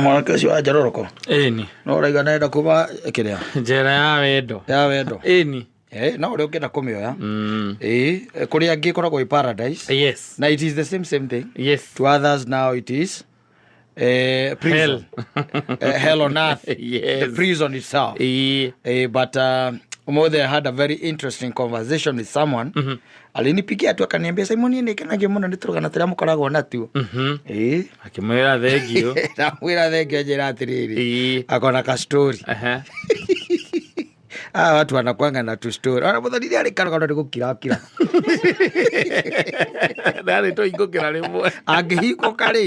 Mwanake ũcio wa njororoko. Ĩni. No ũraiga nenda kuma kĩrĩa? Njera ya wendo. Ya wendo. Ĩni. Eh, no ũrĩa ũngĩenda kũmĩoya. Ĩĩ, kũrĩ angĩ ĩkoragwo ĩ paradise. Yes. Na it is the same same thing. Yes. To others now it is prison. Hell. Hell on earth. Yes. The prison itself. Ĩĩ. But ũmũthĩ I had a very interesting conversation with someone. Alinipigia tu akaniambia, "Simon, niĩ nĩkenagio mũno nĩ tũrũgano tũrĩa mũkoragwo natuo." Ĩĩ. Akĩmwĩra thengio. Ndamwĩra thengio, njĩra atĩrĩrĩ. Ĩĩ. Akona ka story. Ah, watu wanakwanga na tu story. Ona mũthoni arĩ karũgano nĩ gũkira kira. Ndarĩ tũhingũkĩra rĩmwe. Angĩhingũka rĩ.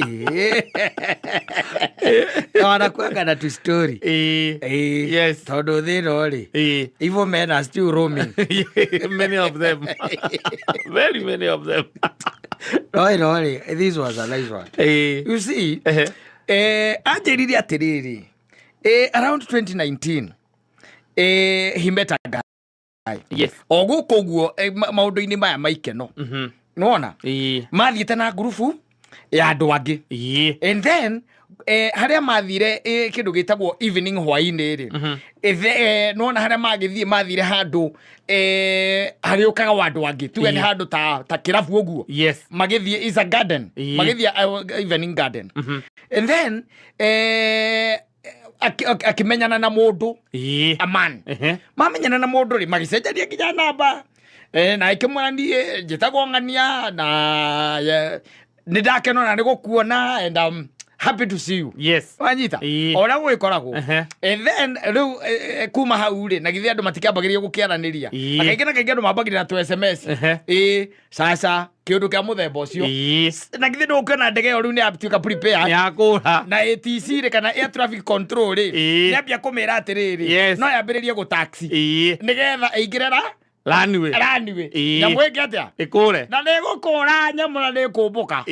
Wanakwanga na tu story. Ĩĩ. Ĩĩ. Yes. Tondũ thĩ ĩno rĩ. Ĩĩ. Evil men are still roaming. Many of them. Very many of them. No ĩno rĩ, this was a nice one. Ĩĩ. You see, Ehe. anjĩrire atĩrĩrĩ, around 2019, he met a guy. Yes. O gũkũ ũguo maũndũ-inĩ maya maikeno. Nĩwona? Ĩĩ. Mathiĩte na ngurubu ya andũ angĩ. Ĩĩ. And then harĩa mathire kĩndũ gĩtagwo evening, hwainĩ rĩ, nĩwona harĩa magĩthiĩ, mathire handũ harĩũkaga wa andũ angĩ, tuge nĩ handũ ta kĩrabu ũguo. Magĩthiĩ is a garden. Magĩthiĩ evening garden and then akĩmenyana na mũndũ. A man. Mamenyana na mũndũ rĩ, magĩcenjania nginya namba, na ĩkĩmwĩra, "Niĩ njĩtagwo ng'ania na nĩ ndakena na nĩ gũkuona and I'm happy to see you." Wanyita? Ĩĩ. O ũrĩa gũgĩkoragwo. And then rĩu kuma hau rĩ, na githĩ andũ matikĩambagĩrĩria gũkĩaranĩria? Ĩĩ. Na kaingĩ na kaingĩ andũ mambagĩrĩria na tũ SMS. Ĩĩ, caca, kĩũndũ kĩa mũthemba ũcio. Na githĩ ndũgũkĩona ndege ĩyo rĩu nĩ yatuĩka prepare? Yakũra. Na ATC rĩ, kana air traffic control rĩ, nĩambia kũmĩra atĩrĩrĩ, no yambĩrĩrie gũ taxi nĩgetha ĩingĩre ra Runway. Runway. Ĩĩ. Nyamũ ĩngĩ atĩa? Ĩkũre. Na nĩ ĩgũkũra nyamũ na nĩ ĩkũmbũka.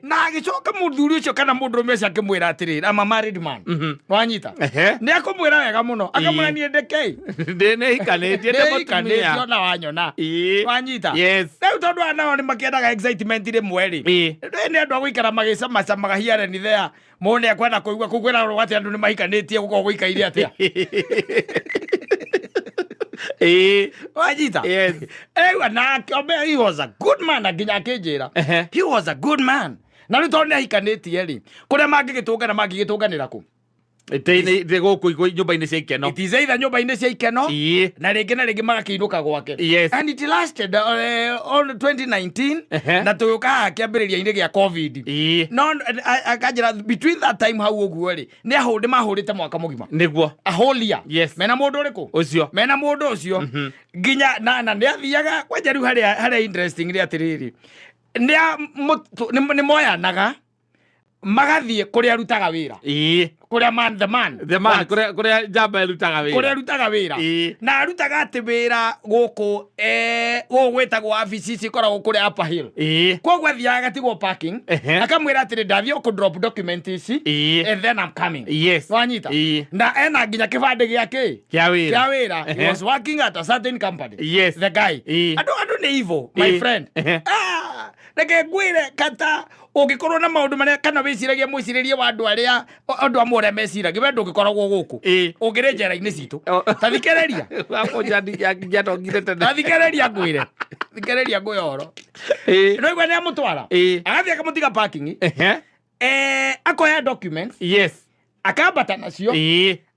Na agĩcoka mũthuri ũcio kana mũndũrũme ũcio akĩmwĩra atĩrĩrĩ, "I'm a married man." Wanyita? Ehe. Nĩ akũmwĩra wega mũno, akamwĩra, "Niĩ ndĩkei Ndĩ nĩ hikanĩtie, ndĩ nĩhikanĩtie mũtumia. ona wanyona." Wanyita? Yes. Rĩu tondũ aya nao nĩ makĩendaga excitement rĩmwe rĩ, Ĩĩ. nĩ andũ a gũikara magĩcamacamaga here and there. Mũndũ nĩ ekwenda kũigua kũu kwĩra atĩ andũ nĩ mahikanĩtie, gũkorwo gũikaire atĩa. Wanyita? Yes. Rĩu nake he was a good man, na nginya akĩnjĩra he was a good man. Na rĩu tondũ nĩ ahikanĩtie rĩ, kũrĩa mangĩgĩtũngana mangĩgĩtũnganĩra kũ? Ĩtĩ gũkũ nyũmba-inĩ cia ikeno. It is either nyũmba-inĩ cia ikeno na rĩngĩ na rĩngĩ magakĩinũka gwake. And it lasted on 2019. Na tũgĩũka haha kĩambĩrĩria-inĩ gĩa COVID. No akanjĩra between that time hau ũguo rĩ, nĩ ahũrĩ mahũrĩte mwaka mũgima. Nĩguo. A whole year. Mena mũndũ ũrĩkũ? Ũcio. Mena mũndũ ũcio nginya na nĩ athiaga kwanja. Rĩu harĩa interesting nĩ atĩrĩrĩ, nĩ moyanaga magathiĩ kũrĩa arutaga wĩra. Kũrĩa man the man The man. works. Kũrĩa njamba ĩrutaga wĩra. Kũrĩa arutaga wĩra. Na arutaga atĩ wĩra gũkũ gũkũ gwĩtagwo wabici ici ikoragwo kũrĩa Upper Hill. Koguo athiaga agatigwo parking. Akamwĩra atĩrĩ, "Ndathiĩ kũ drop document ici and then I'm coming." Wanyita? Na ena nginya kĩbandĩ gĩa kĩ? Kĩa wĩra. Kĩa wĩra. He was working at a certain company. The guy. Andũ nĩ evil, my friend. Ah, reke ngwĩre, kata ũngĩkorwo na maũndũ marĩa kana wĩciragia mwĩcirĩrie wa andũ arĩa, andũ amwe ũrĩa meciragia, we ndũngĩkoragwo gũkũ. Ũngĩrĩ njera-inĩ citũ. Ta thikĩrĩria. Wakũnja tene. Ta thikĩrĩria ngwĩre, thikĩrĩria ngwĩre ũhoro. No igua nĩ amũtwara. Agathiĩ akamũtiga parking. Akoya documents. Akambata nacio.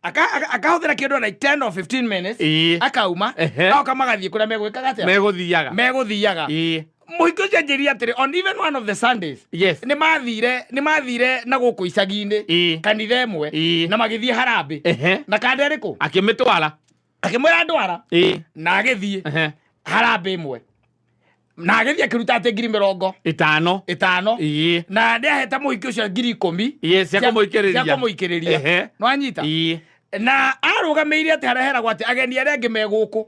Akahũthĩra kĩndũ like 10 or 15 minutes. Akauma. Agoka magathiĩ kũrĩa megwĩkaga atĩa? Megũthiaga. Megũthiaga. Mũhiki ũcio anjĩrire atĩrĩ, on even one of the Sundays nĩ mathire na gũkũ icagi-inĩ, kanitha ĩmwe, na magĩthiĩ harambĩ. Na kanda ĩrĩkũ? Akĩmĩtwara. Akĩmwĩra ndwara. Na agĩthiĩ harambĩ ĩmwe na agĩthiĩ akĩruta atĩ ngiri mĩrongo ĩtano. ĩtano. Na nĩ ahete mũhiki ũcio 10,000 Yes, cia kũmũikĩrĩria. cia kũmũikĩrĩria. Nĩwanyita? Ĩĩ. Na arũgamĩire atĩ harĩa heragwo atĩ ageni arĩa angĩ me gũkũ.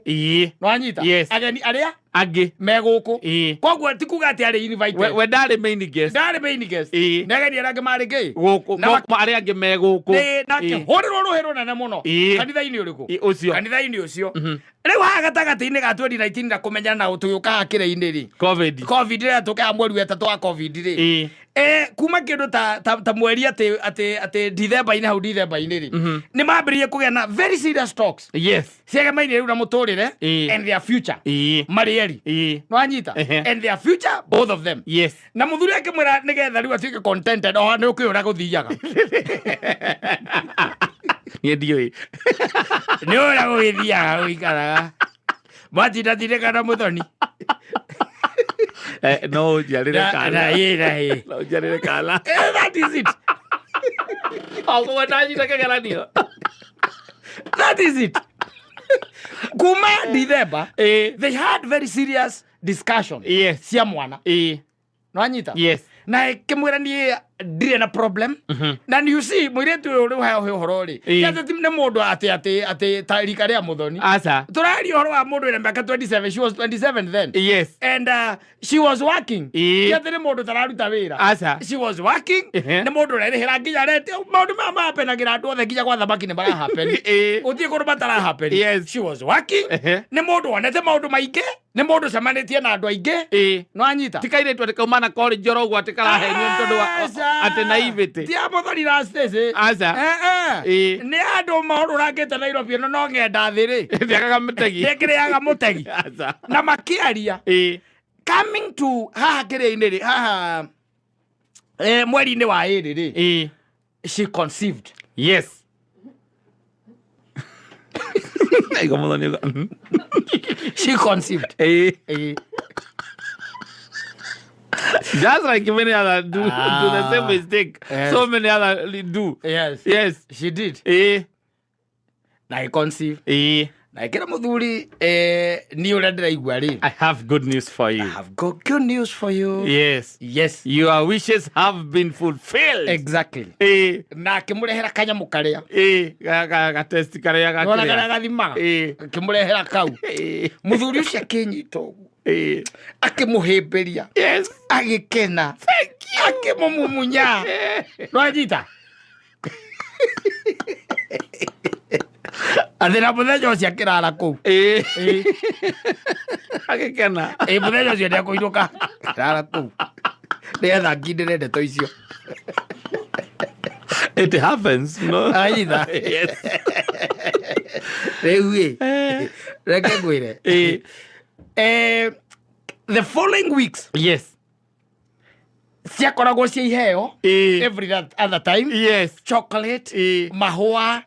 Nĩwanyita? Yes. Ageni arĩa Angĩ. Me gũkũ. Koguo ti kuga atĩ arĩ invited. We ndarĩ main guest. Ndarĩ main guest. Nĩ ageni arĩa angĩ marĩ kĩ? Gũkũ. Na Arĩa angĩ me gũkũ. Na akĩhũrĩrwo rũhĩ rũnene mũno. Kanitha-inĩ ũrĩkũ? Ũcio. Kanitha-inĩ ũcio. Rĩu haha gatagatĩ-inĩ ga 2019 na kũmenyana na tũgĩũka haha kĩrĩa-inĩ rĩ, Covid. COVID rĩrĩa tũkaga mweri wa ĩtatũ wa COVID rĩ, kuma kĩndũ ta mweri atĩ Dithemba-inĩ, hau Dithemba-inĩ rĩ, nĩ mambĩrĩirie kũgĩa na very serious talks ciegemainie rĩu na mũtũrĩre and their future marĩ eri. Nĩwanyita? And their future, both of them. Na mũthuri akĩmwĩra nĩgetha rĩu atuĩke contented, o nĩ ũkĩũĩ ũrĩa gũthiaga. Niĩ ndiũĩ. Nĩ ũrĩa gũgĩthiaga, gũikaraga mwatindatindĩka na mũthoni. No ũnjiarĩre na kana. ĩ na ĩ. No ũnjiarĩre kana. That is it. Oguo ndanyita kĩgeranio. That is it. Kuma December they had very serious discussion cia mwana. Nwanyita? Na ĩkĩmwĩra niĩ ndirĩ na problem. Na you see, mũirĩtu ũyũ rĩu hahe ũhoro rĩ, ti atĩ nĩ mũndũ atĩ ta rika rĩa mũthoni. Aca. Tũraria ũhoro wa mũndũ wĩna mĩaka 27. She was 27 then and she was working. Ti atĩ nĩ mũndũ tararuta wĩra. Aca. She was working. Nĩ mũndũ ũrerĩhĩra nginya rent. Maũndũ maya mahapenagĩra andũ othe, nginya gwa thamaki nĩ marahappen. Gũtirĩ kũndũ matarahappen. She was working. Nĩ mũndũ wonete maũndũ maingĩ, nĩ mũndũ ũcemanĩtie na andũ aingĩ. Nĩwanyita? Ti kairĩtu atĩ kauma na college oro ũguo atĩ karahenio nĩ tondũ wa Aca. atĩ naivety. Ti a mũthoni na Stacy. Aca. Nĩ andũ mahũrũrangĩte Nairobi ĩno, no ng'enda thĩ rĩ, Ndĩagaga mũtegi. ndĩkĩrĩaga mũtegi. Aca. Na makĩaria, coming to haha kĩrĩa-inĩ rĩ, haha mweri-inĩ wa ĩrĩ rĩ, she conceived. Yes. Aiga mũthoni ũga. She conceived. Just like many other do the same mistake. So many other do. Yes. She did. Na ĩ conceive. Na ĩkĩra mũthuri, niĩ ũrĩa ndĩraigua rĩ, I have good news for you. I have got good news for you. Yes. Your wishes have been fulfilled. Exactly. Na akĩmũrehera kanyamũ karĩa Ga test karĩa ga nona kĩrĩa. Karĩa gathimaga. Akĩmũrehera kau. Mũthuri ũcio akĩnyita ũguo, akĩmũhĩmbĩria, agĩkena, akĩmũmumunya. Nwanyita atĩ na mũthenya ũcio akĩrara kũu. Agĩkena. Ĩ, mũthenya ũcio nĩekũinũka, rara kũu nĩgetha ngindĩre ndeto icio. It happens, no? Aitha. Yes. Rĩu ĩ, reke ngwĩre, the following weeks ciakoragwo cia iheo every that other time, chocolate, mahũa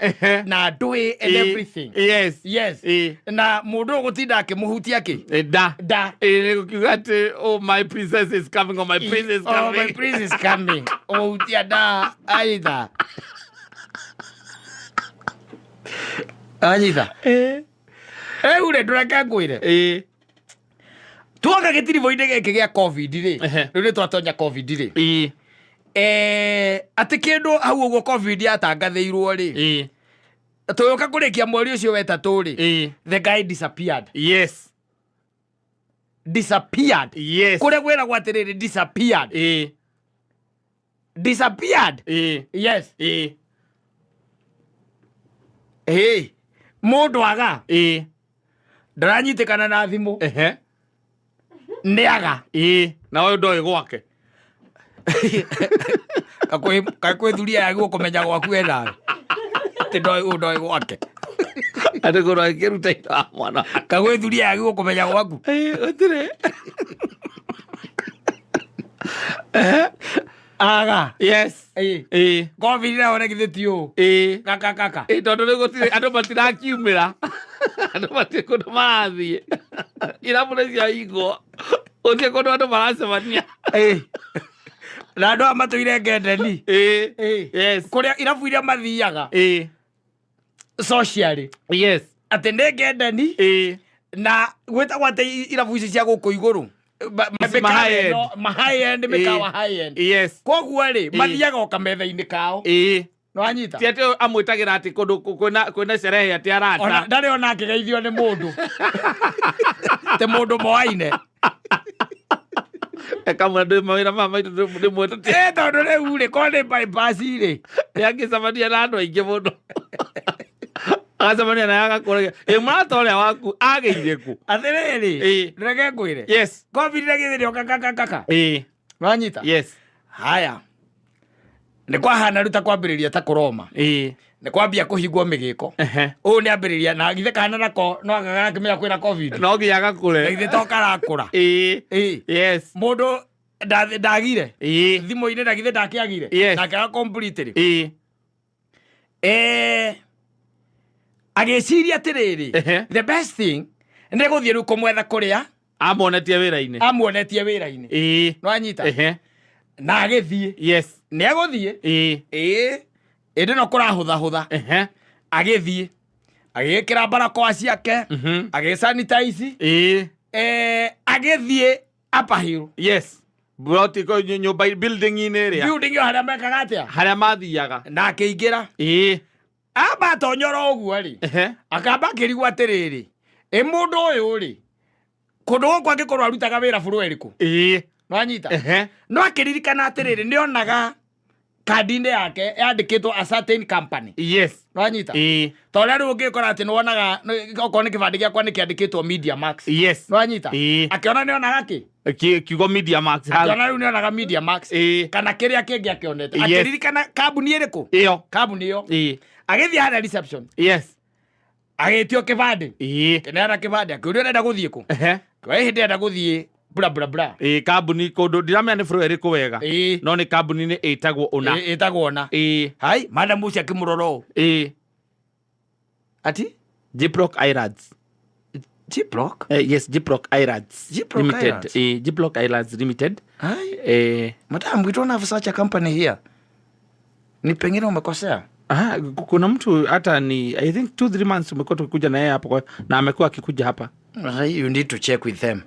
na ndũĩ and everything. Yes. Na mũndũ ũyũ gũtinda akĩmũhutia kĩ? Da. Da. Gũkiuga atĩ, "Oh, my princess is coming, oh, my prince is Oh, my coming." prince is coming. Ũhutia da aitha anyita. Rĩu rĩ, ndũreke ngwĩre, tuoka gĩtiribũ-inĩ gĩkĩ gĩa COVID rĩ, rĩu nĩ twatonya COVID rĩ, atĩ kĩndũ hau ũguo COVID yatangathĩirwo rĩ, tũgĩũka kũrĩkia mweri ũcio wetatũ rĩ, the guy disappeared. Disappeared. Kũrĩa kwĩragwo atĩrĩrĩ, disappeared. Disappeared. Yes. Ĩ mũndũ aga ndaranyitĩkana na thimũ. Nĩ aga. Na ũyũ ndoĩ gwake. Kakwĩ thuria yagwo kũmenya gwaku enawe atĩ ndoĩ ũyũ ndoĩ gwake. Atĩ kũrwo akĩruta indo wa mwana wake. Kagwĩ thuria yagwo kũmenya gwaku. Gũtirĩ. Aga. COVID nayo na githĩ ti ũũ? Kaka kaka. Tondũ rĩu gũtirĩ andũ, matirakiumĩra, andũ matirĩ kũndũ marathiĩ, irabu nĩ ciahingwo, gũtirĩ kũndũ andũ maracemania. Na andũ aya matũire ngendeni. Kũrĩa irabu iria mathiaga socially, atĩ nĩ ngendeni na gwĩtagwo atĩ irabu ici cia gũkũ igũrũ Ici ma mĩkawa high-end. Ma high end, mĩkawa high end. Koguo rĩ, mathiaga o kametha-inĩ kao. Nĩwanyita? Ti atĩ amwĩtagĩra atĩ kũndũ kwĩna sherehe atĩ Ona arata. ndarĩ ona akĩgeithio nĩ mũndũ. Te mũndũ moaine. Kamwe ndĩ mawĩra ma maitũ ndĩmwe tũti. Eh, tondũ rĩu rĩ, korwo nĩ bypass rĩ. Nĩ angĩcemania na andũ aingĩ mũno. Agacemania naye agakũragia. Ĩ mũrata ũrĩa waku agĩire kũ? Atĩrĩrĩ, Ĩĩ. reke ngwĩre. Yes. Covid rĩgĩthĩ rĩoka kaka kaka. Ĩĩ. Wanyita? Yes. Haya. Nĩ kwahana rĩu ta kwambĩrĩria ta kũroma. Ĩĩ. Nĩ kwambia kũhingwo mĩgĩko. Ehe. Ũyũ nĩ ambĩrĩria na githĩ kana nako no gakĩmenya kwĩna Covid. No nginya Na gakũre. githĩ to karakũra. Ĩĩ. Ĩĩ. Yes. Mũndũ ndagire. Ĩĩ. Thimũ-inĩ na githĩ ndakĩagire. Yes. Na akĩaga completely. Ĩĩ. Eh, agĩciria atĩrĩrĩ, Ehe. the best thing nĩ gũthiĩ rĩu kũmwetha kũrĩa Amuonetie wĩra-inĩ. amuonetie wĩra-inĩ. Ĩĩ. Nĩwanyita? Ehe. Na agĩthiĩ. Yes. Nĩ agũthiĩ. Ĩĩ. Ĩĩ. Ĩndĩ no kũrahũthahũtha. Ehe. Agĩthiĩ. Agĩgĩkĩra barakoa ciake. Agĩsanitize. Ĩĩ. Eh, agĩthiĩ Upper Hill. Yes. Broti ko nyũmba building-inĩ ĩrĩa. Building ĩyo harĩa mekaga atĩa? Harĩa mathiaga. Na akĩingĩra. Ĩĩ. Amba atonyora ũguo rĩ. Ehe. Akamba akĩrigwo atĩrĩrĩ, ĩ mũndũ ũyũ rĩ, kũndũ gũkũ angĩkorwo arutaga wĩra bũrũri ĩrĩkũ? Ĩĩ. Nĩwanyita? Ehe. No akĩririkana atĩrĩrĩ, nĩonaga kandi-inĩ yake yandĩkĩtwo a certain company. Yes. Nĩwanyita? Ĩĩ. Ta ũrĩa rĩu ũngĩkora atĩ nĩwonaga okorwo nĩ kĩbandĩ gĩakwa nĩ kĩandĩkĩtwo Media Max. Yes. Nĩwanyita? Ĩĩ. Akĩona nĩonaga kĩ? Kiugo Media Max hau. Akĩona rĩu nĩonaga Media Max. Ĩĩ. Kana kĩrĩa kĩngĩ akĩonete. Yes. Akĩririkana kambuni ĩrĩkũ? Ĩyo. Kambuni ĩyo. Ĩĩ. Agĩthiĩ harĩa reception. Yes. Agĩtio kĩbandĩ. Ĩĩ. Kĩneana kĩbandĩ akĩũrio ũrenda gũthiĩ kũ? Ehe. Kwa hĩndĩ ndĩrenda gũthiĩ bla bla bla. Ĩĩ kambuni kũndũ ndiramenya nĩ bũrũri ĩrĩkũ wega. Ĩĩ. No nĩ kambuni-inĩ ĩtagwo ũna. Ĩtagwo ũna. Ĩĩ. Hai, madam ũcio akĩmũrora ũũ. Ĩĩ. Ati? Jiproc Islands. Jiproc? Yes, Jiproc Islands. Jiproc Limited. Islands? Jiproc Islands Limited. Hai. Madam, we don't have such a company here. Ni pengine umekosea. Aha, kuna mtu hata ni I think 2-3 months umekuwa tukikuja na yeye hapo na amekuwa akikuja hapa. You need to check with them.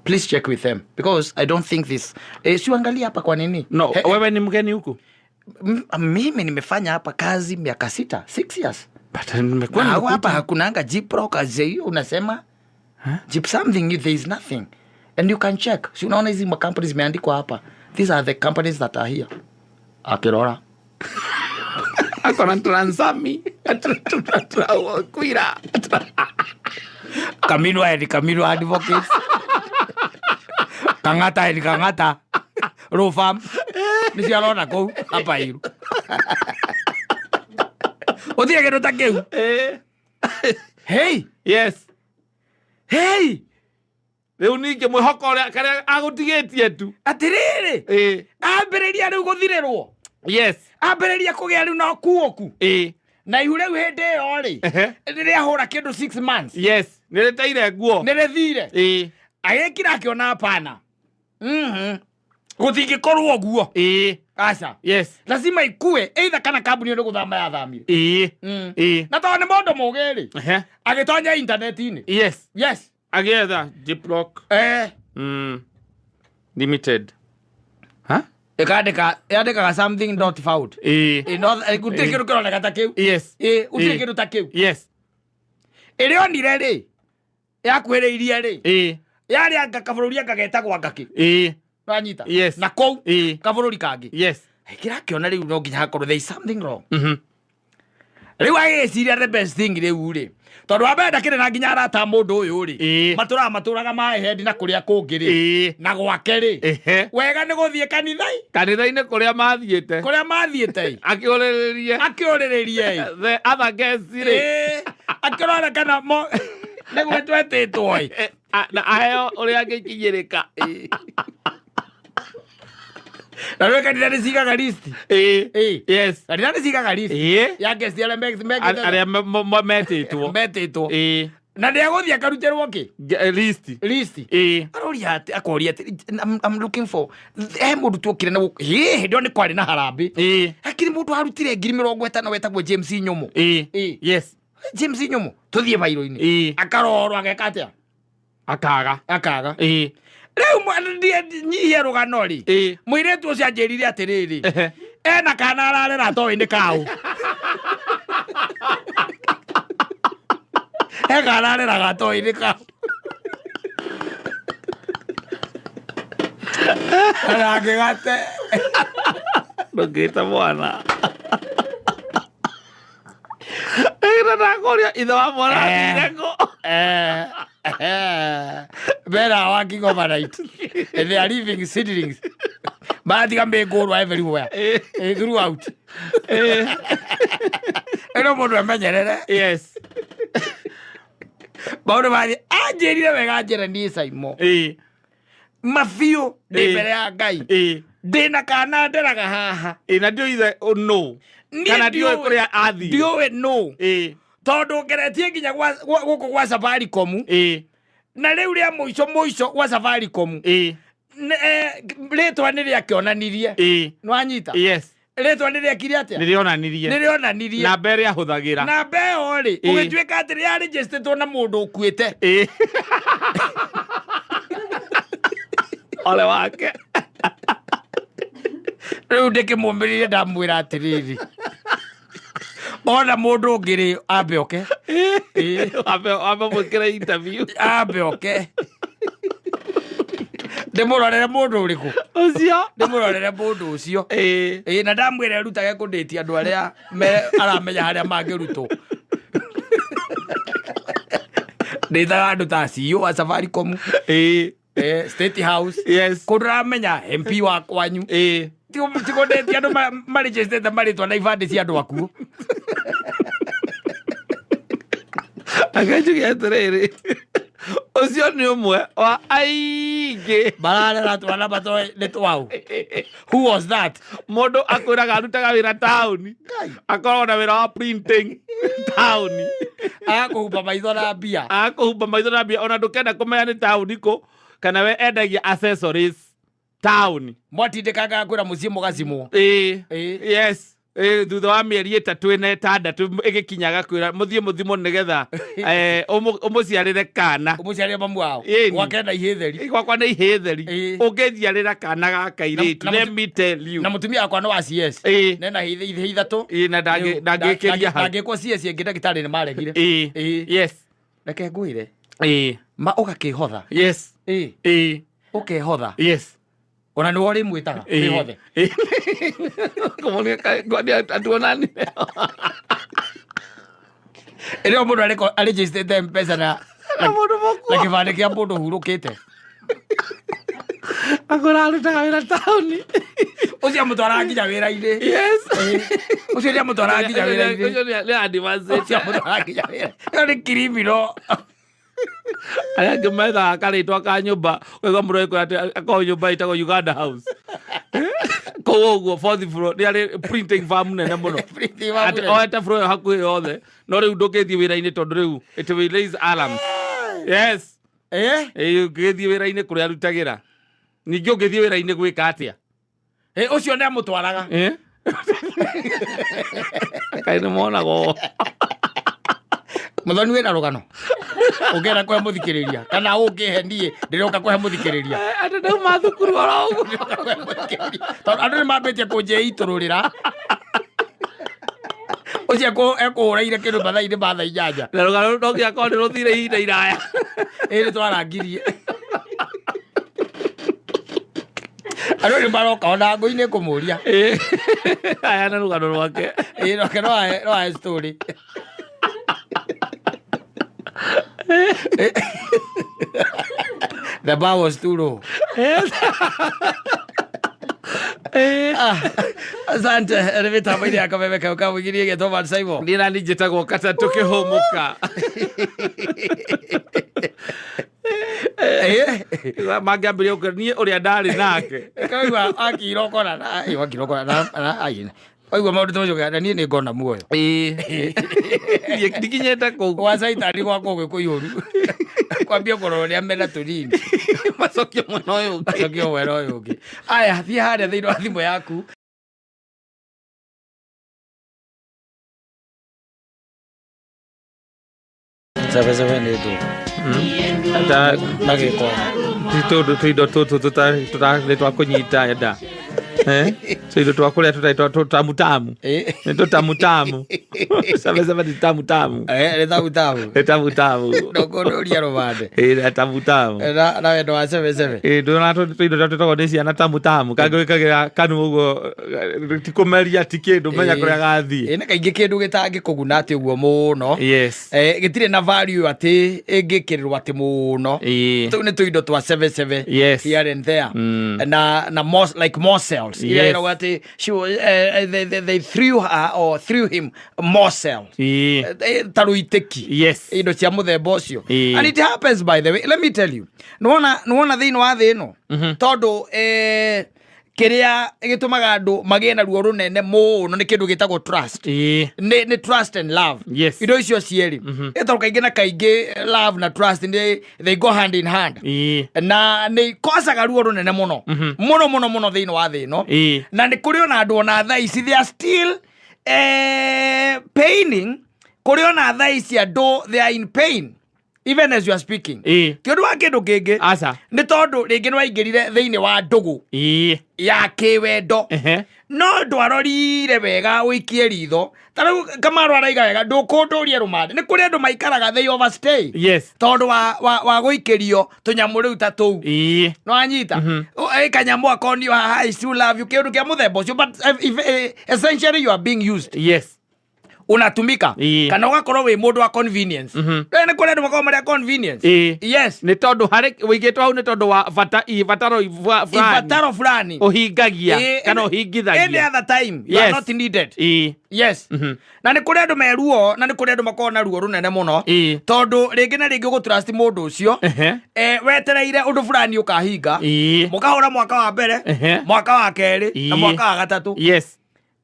Please check with them because I don't think this. Si uangalie hapa kwa nini? No, wewe ni mgeni huku? Mimi nimefanya hapa kazi miaka 6, 6 years. But nimekuwa Na nimekuja. hapa hakunanga Jiproc as hiyo unasema. Huh? Jeep something, there is nothing. And you can check. Si unaona hizi ma companies zimeandikwa hapa. These are the companies that are here. Akirora. Akona Transami. Kwira. Kamilo and Kamilo advocates. Kangata and Kangata. Law firm. Nĩcio arona kũu hapa iru. Ũtirĩ kĩndũ ta kĩu. Hey. Yes. Hey. Rĩu ningĩ mwĩhoko ũrĩa karĩa agũtigĩtie tu. Atĩrĩrĩ. Ambĩrĩria rĩu gũthirĩrwo. Yes. Ambĩrĩria kũgĩa rĩu na kuoku. Na ihu rĩu hĩndĩ ĩyo rĩ. Rĩrĩa ahũra kĩndũ 6 months. Yes. Nĩ rĩteire nguo. Nĩ rĩthire. Agĩkira akĩona hapana. Gũtingĩkorwo ũguo. Aca. Yes. Lazima ikue either kana kambuni ĩyo nĩ gũthama yathamire. Na tondũ nĩ mũndũ mũgĩ rĩ. Agĩtonya intaneti-inĩ. Yes. Yes. Agĩetha Jiproc. Limited. Ha? Ĩkandĩka, yandĩkaga something not found. No, gũtirĩ kĩndũ kĩroneka ta kĩu. Yes. Gũtirĩ kĩndũ ta kĩu. Yes. Ĩrĩa onire rĩ, yakuhĩrĩirie rĩ, yarĩ anga kabũrũri anga getagwo anga kĩ. Nĩwanyita? Yes. Na kũu, kabũrũri kangĩ. Yes. Kĩrakĩona rĩu no nginya hakorwo there is something wrong. Rĩu agĩciria the best thing rĩu rĩ, tondũ wa mbere ndakĩrĩ na nginya arata a mũndũ ũyũ rĩ, matũraga mahendi na kũrĩa kũngĩ rĩ, na gwake rĩ, wega nĩ gũthiĩ kanitha-ĩ. Kanitha-inĩ kũrĩa mathiĩte. Kũrĩa mathiĩte ĩ. Akĩũrĩrĩrie. Akĩũrĩrĩrie ĩ. The other guests rĩ. Akĩrora kana mo nĩ gwĩtwetĩtwo ĩ. Na aheo ũrĩa angĩkinyĩrĩka. Na rĩu kanitha nĩ cigaga list. Yes. Kanitha nĩ cigaga list. Ya guest arĩa Arĩa metĩtwo. Metĩtwo. Na nĩ agũthiĩ akarutĩrwo kĩ? List. List. Aroria atĩ, akoria atĩ, I'm looking for, he mũndũ tuokire na gũkũ. Hĩ, hĩndĩ ĩyo nĩ kwarĩ na harambĩ. Hakiri mũndũ arutire ngiri mĩrongo ĩtano wetagwo James Nyũmũ. Yes. James Nyũmũ, tũthiĩ bairũ-inĩ. Akarorwo ageka atĩa? Akaga. Akaga. Rĩu nyihie rũgano rĩ. Mũirĩtu ũcio anjĩrire atĩrĩrĩ. Ena kana ararera atoĩ nĩ kaũ. He kana areraga atoĩ nĩ kaũ. Arangĩgate. Ndũngĩte mwana. Ĩra ndakũria ithe wa mwana athire kũ? Men are working overnight and they are leaving seedlings. Maratiga mĩngũrwa everywhere. Throughout. Ĩno mũndũ emenyerere. Yes. Maũndũ mathiĩ anjĩrire wega njĩra niĩ Saimo. Mabiũ ndĩ mbere ya Ngai. Ndĩna kana nderaga haha. Ĩ na ndiũĩ ithe nũ. Niĩ Kana ndiũĩ kũrĩa athire. Ndiũĩ nũ. Tondũ ngeretie nginya gũkũ gwa Safaricom. Na rĩu rĩa mũico mũico gwa Safaricom. Rĩtwa nĩ rĩakĩonanirie. Nĩwanyita? Yes. Rĩtwa nĩ rĩekire atĩa? Nĩ rĩonanirie. Nĩ rĩonanirie. Namba ĩrĩa ahũthagĩra. Namba ĩyo rĩ, ũgĩtuĩka atĩ rĩarĩnjĩstĩtwo na mũndũ ũkuĩte. Ole wake. Rĩu ndĩkĩmũmĩrĩrie ndamwĩra atĩrĩrĩ. Ona mũndũ ũngĩ rĩ, ambe oke. Ambe mwĩkĩre interview. Ambe oke. Ndĩmũrorere mũndũ ũrĩkũ? Ũcio. Ndĩmũrorere mũndũ ũcio. Ĩĩ, na ndamwĩra erutage kũndĩtia andũ arĩa aramenya harĩa mangĩrutwo. Ndĩtaga andũ ta CEO wa Safaricom. State House. Yes. Kũndũ ũramenya MP wa kwanyu. Tikũndĩtia andũ marĩnjĩstĩte marĩtwa na ibandĩ cia andũ akuo. Akanjuge atĩrĩrĩ, ũcio nĩ ũmwe wa aingĩ mararera twana matoĩ nĩ twao. Who was that? Mũndũ akwĩraga arutaga wĩra taũni, akoragwo na wĩra wa printing taũni, agakũhumba maitho na mbia, agakũhumba maitho na mbia, ona ndũkenda kũmenya nĩ taũni kũ, kana we endagia accessories taũni. Mwatindĩkangaga kwĩra mũciĩ mũgacimwo. Yes. Thutha wa mĩeri 3 ĩna 6 ĩgĩkinyaga kwĩra mũthiĩ mũthimwo nĩgetha, ũmũciarĩre kana. Ũmũciarĩre mamu wao. Ĩni. Gwake na ihĩ theri. Gwakwa nĩ ihĩ theri. Ũngĩnjiarĩra kana ga kairĩtu, let me tell you. Na mũtumia wakwa nĩ wa CS. Nena ihĩ 3. Na ndangĩkĩria hau. Ndangĩkwo CS ĩngĩ ndagĩtarĩ nĩ maregire. Yes. Reke ngwĩre. Ma ũgakĩhotha. Yes. Ũkehotha. Yes. Ona nĩwe ũrĩmwĩtaga, wĩhothe. Kũmũria kwani atuonanire. Ĩrĩa mũndũ arĩnjĩstĩte M-Pesa Na mũndũ mũkuo. na kĩbandĩ kĩa mũndũ ũhurũkĩte. Akora arutaga wĩra taũni. Ũcio amũtwaraga nginya wĩra-inĩ. Yes. Ũcio nĩ amũtwaraga nginya wĩra-inĩ. Ũcio nĩ advance. Ũcio amũtwaraga nginya wĩra. Ĩyo nĩ criminal. Arĩa angĩ methaga karĩtwa ka nyũmba, ũkaigua mũndũ agĩkwĩra atĩ akoragwo nyũmba ĩtagwo Uganda House. Kũu ũguo fourth floor, nĩ arĩ printing firm nene mũno. Printing firm Atĩ nene. oete floor ĩyo hakuhĩ yothe, no rĩu ndũngĩthiĩ wĩra-inĩ tondũ rĩu it will raise alarms. Yes. Ũngĩthiĩ wĩra-inĩ kũrĩa arutagĩra. Ningĩ ũngĩthiĩ wĩra-inĩ gwĩka atĩa? Ũcio nĩ amũtwaraga. Kaĩ nĩ monagwo. Mũthoni wĩna rũgano. Ũngĩenda kũhe mũthikĩrĩria kana ũngĩhe niĩ ndĩroka kũhe mũthikĩrĩria. Andũ ndauma thukuru oro ũguo. Tondũ andũ nĩ mambĩtie kũnjĩitũrũrĩra. Ũcio ekũhũrĩire kĩndũ mathaa-inĩ ma thaa 8. Na rũgano no nginya korwo nĩ rũthire ihinda iraya. Ĩĩ nĩ twarangirie. Andũ nĩ maroka ona ngũ-inĩ kũmũria. Aya na rũgano rwake. Ĩĩ nake no ahe story. The bar was too low. Asante, nĩ mĩtambo-inĩ ya kameme kau ka mũingĩ ĩgetwo Man Simon. Niĩ nani njĩtagwo Katatũ Kĩhũmũka. Mangĩambĩrĩria gũkĩra niĩ ũrĩa ndarĩ nake. Kaigua akira ũkona na akira ũkona na ai. Waigua maũndũ ta macio na niĩ nĩ ngona muoyo. Niĩ ndikinyĩte kũu. Gwa caitani gwakwa gwĩ kũihũru. Kwambia kũrora ũrĩa mena tũnini. Macokio mwena ũyũ ũngĩ. Macokio mwena ũyũ ũngĩ. Aya, thiĩ harĩa thĩinĩ wa thimũ yaku. Zebe nĩ ndũ. Ta Na gĩko. Ti tũndũ tũindo tũtũ nĩ twa kũnyita nda. Eh? Tũindo twa kũrĩa tũtarĩ twa tũtamutamu. Eh. Nĩ tũtamutamu. Sebe nĩ tamutamu. Eh, nĩ tamutamu. Nĩ tamutamu. Ndũkũnũria rũbande. Ĩĩ nĩ tamutamu. Na wendo wa sebesebe. Ĩĩ ndũrona tũindo tũrĩa twĩtagwo nĩ ciana tamutamu. Kangĩ wĩkagĩra kanua ũguo ti kũmeria ti kĩndũ menya kũrĩa gathiĩ. Ĩ nĩ kaingĩ kĩndũ gĩtangĩkũguna atĩ ũguo mũno. Yes. Eh, gĩtirĩ na value atĩ ĩngĩkĩrĩrwo atĩ mũno. Ĩĩ. Tũu nĩ tũindo twa sebesebe. Yes. Here and there. Na more, like morsels. Iria Yes. ĩrauga atĩ she was, they threw her or threw him morsels. Ĩĩ. Ta rũitĩki. Yes. Indo cia mũthemba ũcio. Ĩĩ. And it happens, by the way, let me tell you, nĩwona thĩinĩ wa thĩ ĩno, tondũ kĩrĩa gĩtũmaga andũ magĩe na ruo rũnene mũno nĩ kĩndũ gĩtagwo trust. Ĩĩ. Nĩ trust and love. Yes. Indo icio cierĩ. Ĩ tondũ kaingĩ na kaingĩ love na trust nĩ they go hand in hand. Ĩĩ. Na nĩ ikocaga ruo rũnene mũno mũno mũno mũno thĩinĩ wa thĩ ĩno. Ĩĩ. Na nĩ kũrĩ ona andũ ona thaa ici they are still paining. Kũrĩ ona thaa ici andũ they are in pain even as you are speaking. Ĩĩ. Ti ũndũ wa kĩndũ kĩngĩ, Aca. nĩ tondũ rĩngĩ nĩ waingĩrire thĩinĩ wa ndũgũ Ĩĩ. ya kĩwendo, Ehe. no ndwarorire wega ũikie ritho. Ta rĩu Kamaru araiga wega, ndũkũndũria rũmande, nĩ kũrĩ andũ maikaraga, they overstay, Yes. tondũ wa gũikĩrio tũnyamũ rĩu ta tũu. Ĩĩ. Nĩwanyita? Kanyamũ akonio haha, "I still love you," kĩndũ kĩa mũthemba ũcio, but if, essentially you are being used. Yes. Unatumika. Ĩĩ. Kana ũgakorwo wĩ mũndũ wa convenience. Nĩ kũrĩ andũ makoragwo marĩ a convenience. Ĩĩ. Yes. Nĩ tondũ harĩ wĩigĩtwo hau nĩ tondũ wa bata ibataro fulani. Ibataro fulani. Ũhingagia Ĩĩ, kana any ũhingithagia. other time you are Yes. not needed. Ĩĩ. Yes. Na nĩ kũrĩ andũ me ruo, na nĩ kũrĩ andũ makoragwo na ruo rũnene mũno, Ĩĩ. tondũ rĩngĩ na rĩngĩ ũgũtrust mũndũ ũcio, Ehe. wetereire ũndũ fulani ũkahinga. Ĩĩ. Mũkahũra mwaka wa mbere, Ehe. mwaka wa kerĩ na Ĩĩ. mwaka wa gatatũ. Yes.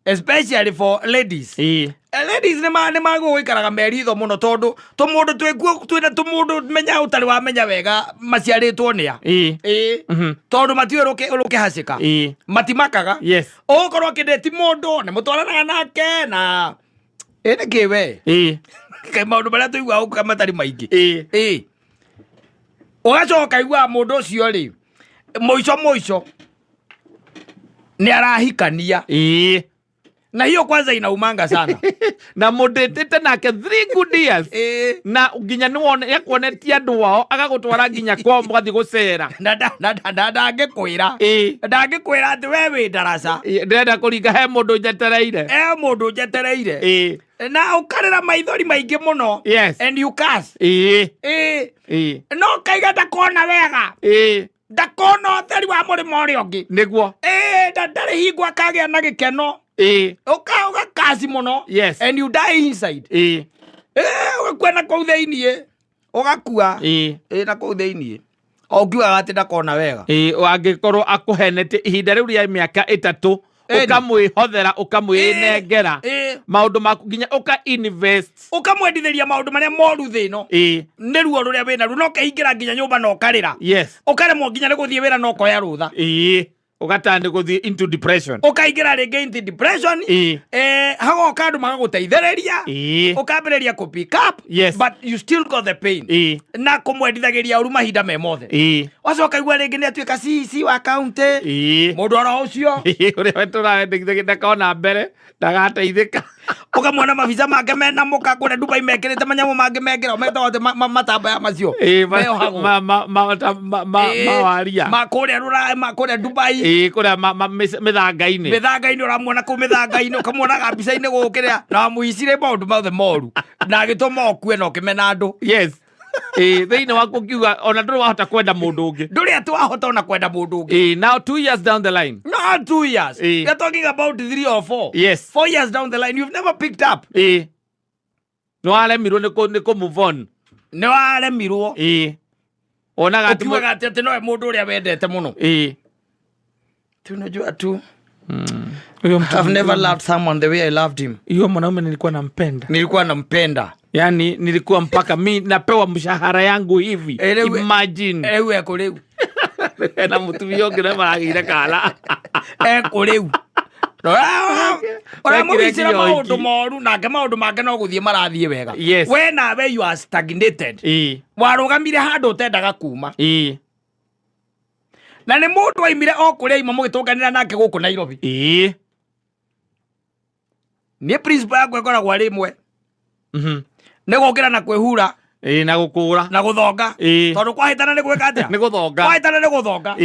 Especially for ladies. Ĩĩ. Ladies nĩ magwo gũikaraga meritho mũno, tondũ tũmũndũ twĩkuo twĩna tũmũndũ menya ũtarĩ wamenya wega maciarĩtwo nĩa. Ĩĩ. Ĩĩ, tondũ matiũĩ rũkĩhacĩka. Ĩĩ. Matimakaga. Yes. Ũgũkorwo akĩndĩti mũndũ nĩ mũtwaranaga nake na ĩ nĩ kĩ we. Ĩĩ. Kaĩ maũndũ marĩa tũiguaga gũkũ matarĩ maingĩ. Ĩĩ. Ĩĩ, ũgacoka ũkaigua mũndũ ũcio rĩ, mũico mũico nĩ arahikania. Ĩĩ. Na hiyo kwanza inaumanga sana. Na mũndĩtĩte nake 3 good years. Ĩĩ. Na nginya nĩ akuonetie andũ ao, agagũtwara nginya kwao mũgathiĩ gũcera. Na ndangĩkwĩra. Ĩĩ. Ndangĩkwĩra atĩ we wĩ ndaraca. Ĩĩ, ndĩrenda kũringa he mũndũ njetereire. E mũndũ njetereire. Ĩĩ. Na ũkarĩra maithori maingĩ mũno. Yes. And you curse. Ĩĩ. Ĩĩ. Ĩĩ. No kaiga ndakona wega. Ĩĩ. Ndakona ũtheri wa mũrĩmo ũrĩa ũngĩ. Nĩguo. Ĩĩ, ndarĩ hingo akagĩa na gĩkeno. Ĩĩ. Ũgakaci mũno. Yes. And you die inside. Ĩĩ. Ĩĩ, ũgakua na kũu thĩiniĩ, ũgakua. Ĩĩ. Ĩĩ, na kũu thĩiniĩ o ũkiugaga atĩ ndakona wega. Ĩĩ, angĩkorwo akũhenete ihinda rĩu rĩa mĩaka 3, Ĩni. ũkamwĩhothera, ũkamwĩnengera Ĩĩ. maũndũ maku, nginya ũka invest. Ũkamwendithĩria maũndũ marĩa moru thĩ ĩno. Ĩĩ. Nĩ ruo rũrĩa wĩ naruo, no ũkeingĩra nginya nyũmba na ũkarĩra. Yes. Ũkaremwo nginya nĩ gũthiĩ wĩra na ũkoya rũtha. Ĩĩ, ũgatani gũthiĩ into depression. Ũkaingĩra rĩngĩ into depression. Ĩĩ. Hagoka andũ magagũteithĩrĩria. Ĩĩ. Ũkambĩrĩria kũ pick up. Yes. But you still got the pain. Ĩĩ. Na kũmwendithagĩria ũru mahinda me mothe. Ĩĩ. Wacoka igua rĩngĩ nĩ atuĩka CEC wa county. Ĩĩ. Mũndũ oro ũcio. Ĩĩ, ũrĩa tũraendekithia ndakona mbere ndagateithĩka. Ũkamwona mabica make mena mũka kũrĩa Dubai, mekĩrĩte manyamũ mangĩ mekĩra metagwo atĩ matambaya macio Ĩĩ, meohagwo. ma Ĩĩ, mawaria. Ma kũrĩa rũraya, ma kũrĩa Dubai. Ĩĩ, kũrĩa mĩthanga-inĩ. Mĩthanga-inĩ, ũramuona kũu mĩthanga-inĩ, ũkamuonaga mbica-inĩ gũkĩrĩa na wamũicire maũndũ mothe moru na agĩtũma ũkue na ũkĩmena andũ. Yes, ĩĩ, thĩinĩ waku ũkiuga ona ndũrĩ wahota kwenda mũndũ ũngĩ. Ndũrĩ atĩ wahota ona kwenda mũndũ ũngĩ. Ĩĩ, now 2 years down the line. Not 2 years. Ĩĩ. We're talking about 3 or 4. Yes. 4 years down the line, you've never picked up. Ĩĩ, nĩ waremirwo nĩ kũ move on. Nĩ waremirwo. Ĩĩ, wonaga atĩ Ũkiugaga atĩ nowe mũndũ ũrĩa wendete mũno. Ĩĩ. Tunajua tu. Huyo mtu I've never loved someone the way I loved him. Hiyo mwanaume nilikuwa nampenda. Nilikuwa nampenda. Yani nilikuwa mpaka mi napewa mshahara yangu hivi. Imagine. Rĩu ekũ rĩu? Na mũtumia ũngĩ na maragĩire kala. Ekũ rĩu? Ũramũgicĩra Wekire maũndũ kĩoiki. moru, nake maũndũ make no gũthiĩ marathiĩ wega. Yes. We nawe you are stagnated. Ĩĩ. Warũgamire handũ ũtendaga kuma. Ĩĩ. Na nĩ mũndũ aimire o kũrĩa aima mũgĩtũnganĩra nake gũkũ Nairobi. Niĩ principle yakwa ĩkoragwo arĩ ĩmwe. Nĩ gũkĩra na kwĩhura. Na gũkũra. Na gũthonga. Tondũ kwahĩtana nĩ gwĩka atĩa? Nĩ gũthonga. Kwahĩtana nĩ gũthonga.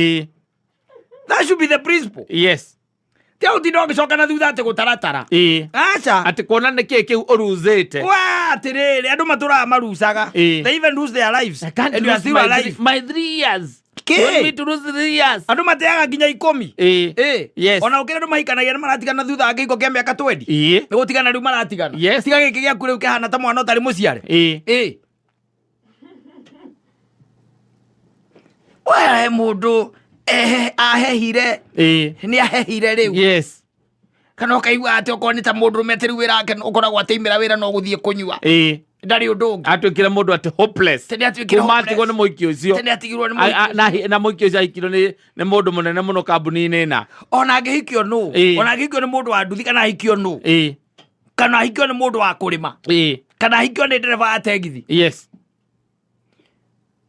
That should be the principle. Ti ũtinda ũgĩcoka na thutha atĩ gũtaratara. Aca. Atĩ kuona nĩ kĩĩ kĩu ũruzĩte. Wa atĩrĩrĩ, andũ matũraga marucaga. They even lose their lives. I can't And you are lose still my alive. my 3 years. Kĩ? You want me to lose 3 years? Andũ mateaga nginya 10. Yes. Ona ũkĩrĩ andũ mahikanagia nĩ maratigana thutha wa kĩhiko kĩa mĩaka 20. Nĩ gũtigana rĩu maratigana. Tiga gĩkĩ gĩaku rĩu kĩhana ta mwana ũtarĩ mũciare. We mũndũ ahehire. Nĩ ahehire rĩu. Kana ũkaigua atĩ okorwo nĩ ta mũndũrũme atĩ rĩu wĩra wake ũkoragwo atĩimĩra wĩra no gũthiĩ kũnyua. Ndarĩ ũndũ ũngĩ. Atuĩkire mũndũ atĩ hopeless. Tene atuĩkire Kuma hopeless. atigwo nĩ mũhiki ũcio. Tene atigirwo nĩ mũhiki Na mũhiki ũcio ahikirwo nĩ mũndũ mũnene mũno kambuni-inĩ na. Ona angĩhikio nũ. Ona angĩhikio nĩ mũndũ wa nduthi kana ahikio nũ. Kana ahikio nĩ mũndũ wa kũrĩma. Kana ahikio nĩ ndereba wa tegithi.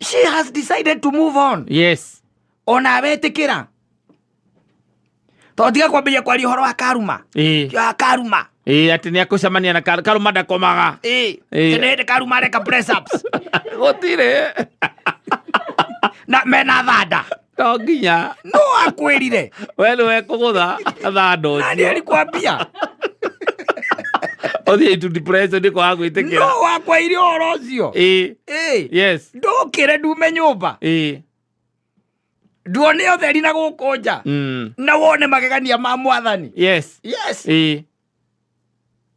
She has decided to move on. Ona wetĩkĩra. Tondũ tiga kwambĩrĩria kwaria ũhoro wa karuma. Wa karuma. Atĩ nĩ akũcemania na karuma ndakomaga. Tene hĩndĩ karuma areka press ups. Gũtirĩ. Na mena thanda. To nginya. No akwĩrire. We nĩwe kũgũtha thanda Na nĩ ũcio. alikwambia. Ũthiĩ into depression nĩ kwaga gwĩtĩkĩra. No wakwĩire ũhoro ũcio. Ndũkĩre ndume nyũmba. Nduone ũtheri na gũkũ nja. Na wone magegania ma mwathani. Yes.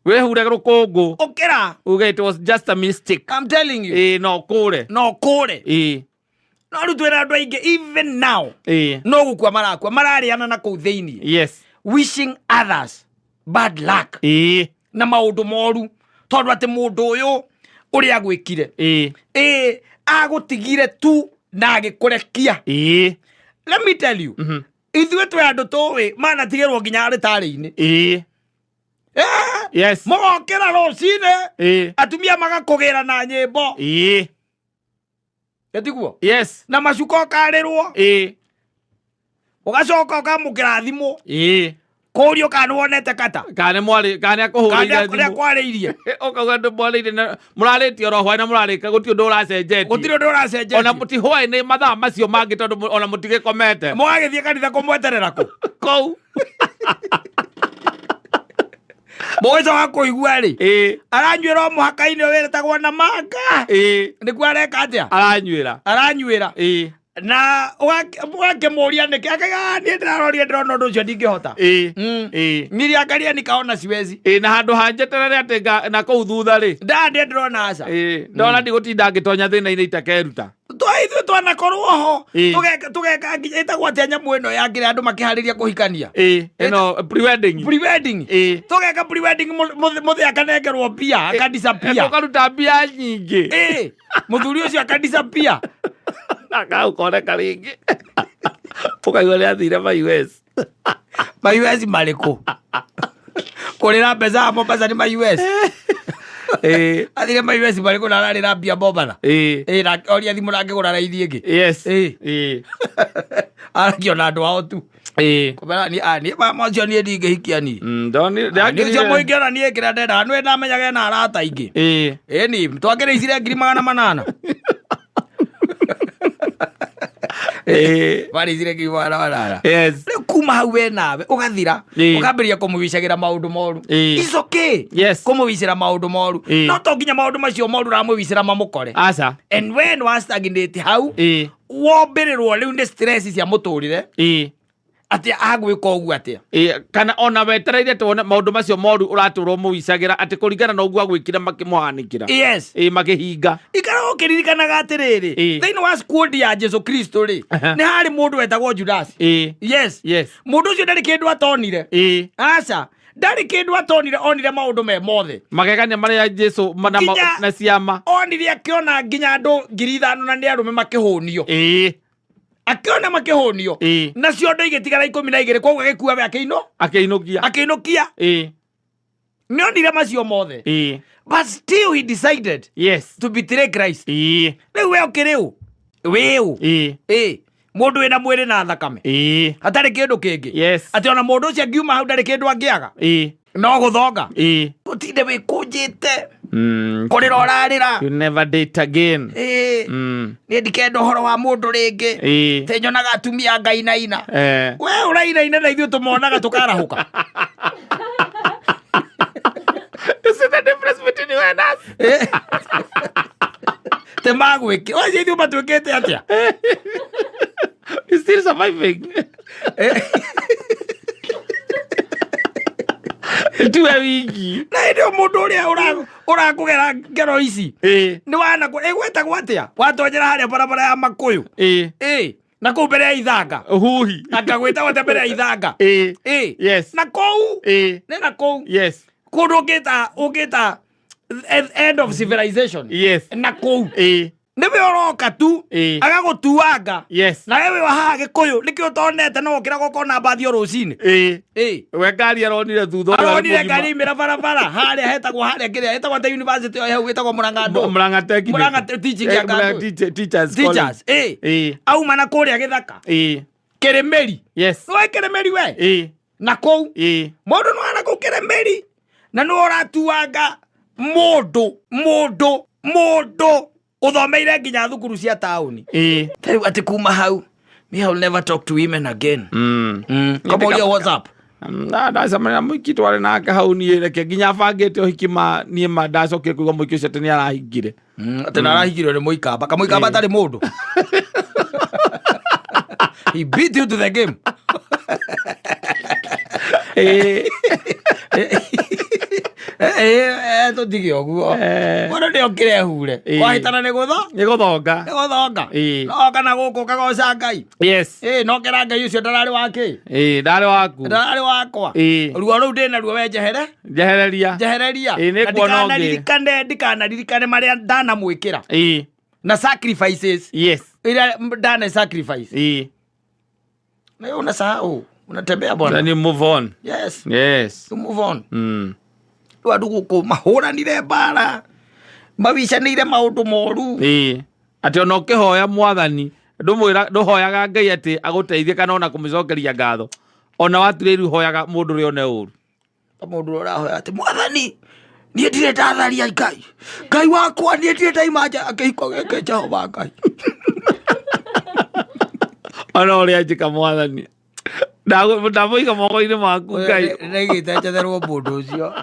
Wĩhure rũkũngũ. Ũkĩra. Uge it was just a mistake. I'm telling you. No ũkũre. No ũkũre. No rĩu twĩna andũ aingĩ even now. No gũkua marakua mararĩana na kũu thĩinĩ. Wishing others bad luck. Na maũndũ moru. Tondũ atĩ mũndũ ũyũ ũrĩa agwĩkire. Agũtigire tu na agĩkũrekia. Let me tell you. Ithuĩ twĩ andũ tũĩ manatigĩrwo nginya rĩtarĩ-inĩ. Mũgokĩra rũcinĩ. Atumia magakũgĩra na nyĩmbo. Ĩtiguo? Na macuka ũkarĩrwo. Ũgacoka ũkamũkĩra thimũ. Kũũrio kana nĩwonete kata. Kana nĩ mwarĩ, kana nĩ akũhũrĩire Kana nĩ thimũ. akwarĩirie. Ũkauga ndũ mwarĩire na mũrarĩtie oro hwaĩ na mũrarĩka gũtirĩ ũndũ ũracenjetie. Gũtirĩ ũndũ ũracenjetie. Ona mũti hwaĩ nĩ mathaa macio mangĩ tondũ ona mũtigĩkomete. Mũgagĩthiĩ kanitha kũmweterera kũ? Kũu. Mũgĩcoka kũigua rĩ. Aranyuĩra o mũhaka-inĩ ũyũ wĩtagwo na manga. Nĩguo areka atĩa? Aranyuĩra. Aranyuĩra. Na ũgakĩmũria nĩkĩ? Akauga, niĩ ndĩrarorire ndĩrona ũndũ ũcio ndingĩhota. Niliangalia nikaona siwezi. Na handũ ha njeterere atĩ na kũu thutha rĩ. Nda, niĩ ndĩrona aca. Ndona ndigũtinda ngĩtonya thĩna-inĩ itakeruta. Ithuĩ twanakorwo ho. Tũgeka nginya ĩtagwo atĩa nyamũ ĩno ya kĩrĩa andũ makĩharĩria kũhikania? Ĩno pre-wedding. Pre-wedding. Tũgeka pre-wedding mũthĩ akanengerwo mbia, akadisappear. Tũkaruta mbia nyingĩ. Mũthuri ũcio akadisappear. Na kau koneka rĩngĩ. Ũkaigua nĩ athire ma US. Ma US marĩkũ? Kũrĩra mbeca ya Mombasa nĩ ma US. Athire ma US marĩkũ na ararĩra mbia Mombasa? Na oria thimũ na angĩgũra raithi ĩngĩ. Aragia na andũ ao tu. Kũmera niĩ mama ũcio niĩ ndingĩhikia niĩ. Niĩ ũcio mũingĩ ona niĩ kĩrĩa ndendaga nĩwe ndamenyaga ena arata aingĩ. Ni twakĩrĩicire ngiri magana manana. Warĩicire ngiri magana manana. Rĩu kuma hau we nawe ũgathira, ũkambĩrĩria kũmũwicagĩra maũndũ moru. It's okay. Kũmũwicĩra maũndũ moru. No to nginya maũndũ macio moru ũramũwicĩra mamũkore. Aca. And when wa stagnate hau, wombĩrĩrwo rĩu nĩ stress cia mũtũrĩre. Atĩ agwĩka ũguo atĩa? Kana ona wetereire tuone maũndũ macio moru ũratũra ũmũwicagĩra atĩ kũringana na ũguo agwĩkire makĩmũhanĩkĩra. Makĩhinga. Ikara ũkĩririkanaga atĩrĩrĩ, thĩinĩ wa squad ya Jesu Kristo rĩ, nĩ harĩ mũndũ wetagwo Judas. Mũndũ ũcio ndarĩ kĩndũ atonire. Aca, ndarĩ kĩndũ atonire, onire maũndũ me mothe. Magegania marĩa Jesu na ciama. Onire akĩona nginya andũ ngiri ithano na nĩ arũme makĩhũnio. Akĩona makĩhũnio. Na ciondo igĩtigara 12, koguo agĩkua we akĩinũ. Akĩinũkia. Akĩinũkia. Nĩ onire macio mothe. But still he decided to betray Christ. Rĩu we ũkĩrĩ ũ? Wĩ ũ? Mũndũ wĩna mwĩrĩ na thakame. Ĩĩ. Hatarĩ kĩndũ kĩngĩ. Yes. Atĩ ona mũndũ ũcio angiuma hau ndarĩ kĩndũ angĩaga. Ĩĩ. No gũthonga. Ĩĩ. Ũtinde wĩkũnjĩte. Kũrĩra ũrarĩra. You never date again. Ĩĩ. Niĩ ndikenda ũhoro wa mũndũ rĩngĩ. Ĩĩ. Tĩ nyonaga atumia ngainaina. Eh. We ũrainaina na ithuĩ tũmonaga tũkarahũka. You see the difference between you and us? Tĩ magwĩke. Ũcio ithuĩ matuĩkĩte atĩa? You're still surviving. Tiwe wiki. Na hĩndĩ ĩyo mũndũ ũrĩa ũrakũgera ngero ici. Ĩĩ. Nĩ wanakũ ĩgwĩtagwo atĩa? Watonyera harĩa barabara ya Makũyũ. Ĩĩ. Ĩĩ. Na kũu mbere ya ithanga. Huhi. Anga gwĩtagwo atĩa mbere ya ithanga? Ĩĩ. Ĩĩ. Yes. Na kũu. Ĩĩ. Nĩ na kũu. Yes. Kũndũ ũngĩta end of civilization. Yes. Na kũu. Ĩĩ. Nĩwe ũroka tu. Ĩĩ. Agagũtuanga. Yes. Na wewe wa haha Gĩkũyũ nĩkĩo ũtonete no ũkĩra gũkona mbathi o rũcinĩ. Ĩĩ. Ĩĩ. We ngari aronire thutha ũrĩa Aronire mũgima. ngari imĩra barabara harĩa hetagwo harĩa kĩrĩa hetagwo ta university ĩyo hau ĩtagwo Murang'a ndũ. Murang'a Technical. Murang'a teaching ya Eh, Murang'a ngandũ. Teachers College. Teachers. Ĩĩ. Ĩĩ. Auma na kũrĩa gĩthaka. Ĩĩ. Kĩrĩmĩri. Yes. Nĩwe kĩrĩmĩri we. Ĩĩ. Na kũu. Ĩĩ. Mũndũ nĩ wana kũu kĩrĩmĩri. Na nĩwe ũratuanga mũndũ mũndũ mũndũ ũthomeire nginya thukuru cia taũni. Ĩĩ. Rĩu atĩ kuma hau me I will never talk to women again. Kamũria WhatsApp. Ndacemania na mũhiki twarĩ nake hau niĩ reke nginya bangĩte ũhiki ma niĩ ma ndacokire kũigua mũhiki ũcio atĩ nĩ arahingire. Atĩ na arahingirwo nĩ mũikamba. Kamũikamba atarĩ mũndũ. He beat you to the game. Ĩĩ. Tũtige ũguo. Eh. Mũndũ nĩ okire hure. Ĩĩ. Wahĩtana nĩ gũtho? Nĩ gũthonga. Nĩ gũthonga. Ĩĩ. No kana gũkũ ũkagoca Ngai. Yes. Ĩĩ no kera Ngai ũcio ndararĩ wa kĩ? Ĩĩ ndarĩ waku. Ndararĩ wakwa. Ĩĩ. Ruo rũu ndĩna ruo we njehere. Njehereria. Njehereria. Ĩĩ, nĩ Na kuona ũngĩ. ndikanaririkane marĩa ndanamwĩkĩra. Ĩĩ. Na sacrifices. Yes. Iria ndane sacrifice. Ĩĩ. Na wewe unasahau. Unatembea bwana. Then you move on. Yes. Yes. You move on. Rĩu andũ gũkũ mahũranire mbara mawicanĩire maũndũ moru. Ĩĩ. Atĩ ona ũkĩhoya mwathani ndũmwĩra ndũhoyaga Ngai atĩ agũteithie kana ona kũmũcokeria ngatho. Ona waturĩiru hoyaga mũndũ ũrĩa one ũru. Ta mũndũ ũrĩa ũrahoya atĩ mwathani niĩ ndirĩ ndatharia Ngai Ngai wakwa niĩ ndirĩ ndaima nja ya kĩhiko gĩkĩ Jehova Ngai. Ona ũrĩa njĩka mwathani. Ndamũiga moko-inĩ maku Ngai. Nĩigĩte njetherwo mũndũ ũcio.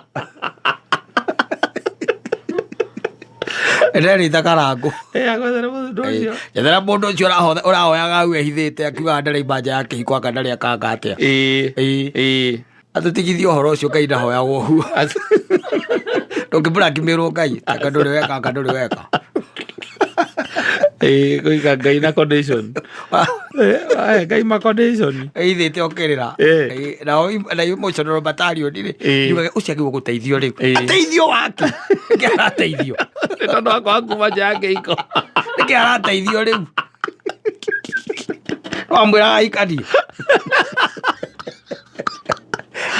Nderĩte karangũ. Ĩĩ, agwethere mũndũ ũcio. Njethera mũndũ ũcio ũrahoyaga hau ehithĩte akiugaga ndarĩ nja ya kĩhiko anga ndarĩ akanga atĩa. Ĩĩ. Ĩĩ. Ĩĩ. Atũtigithie ũhoro ũcio Ngai ndahoyagwo ũguo. Ndũngĩblackmailwo Ngai anga ndũrĩ weka anga ndũrĩ weka. Ĩĩ, kũiga Ngai na condition. Ĩĩ, Ngai ma condition. Ehithĩte okĩrĩra. Ĩĩ. Nao na emotional battalion rĩ Ĩĩ. yugaga ũcio agĩrĩirwo gũteithio rĩu. Ĩĩ. Ateithio wake. Nĩkĩ arateithio? Nĩ tondũ wakwa kuma nja ya kĩhiko. Nĩkĩ arateithio rĩu? Wamwĩraga aikanie.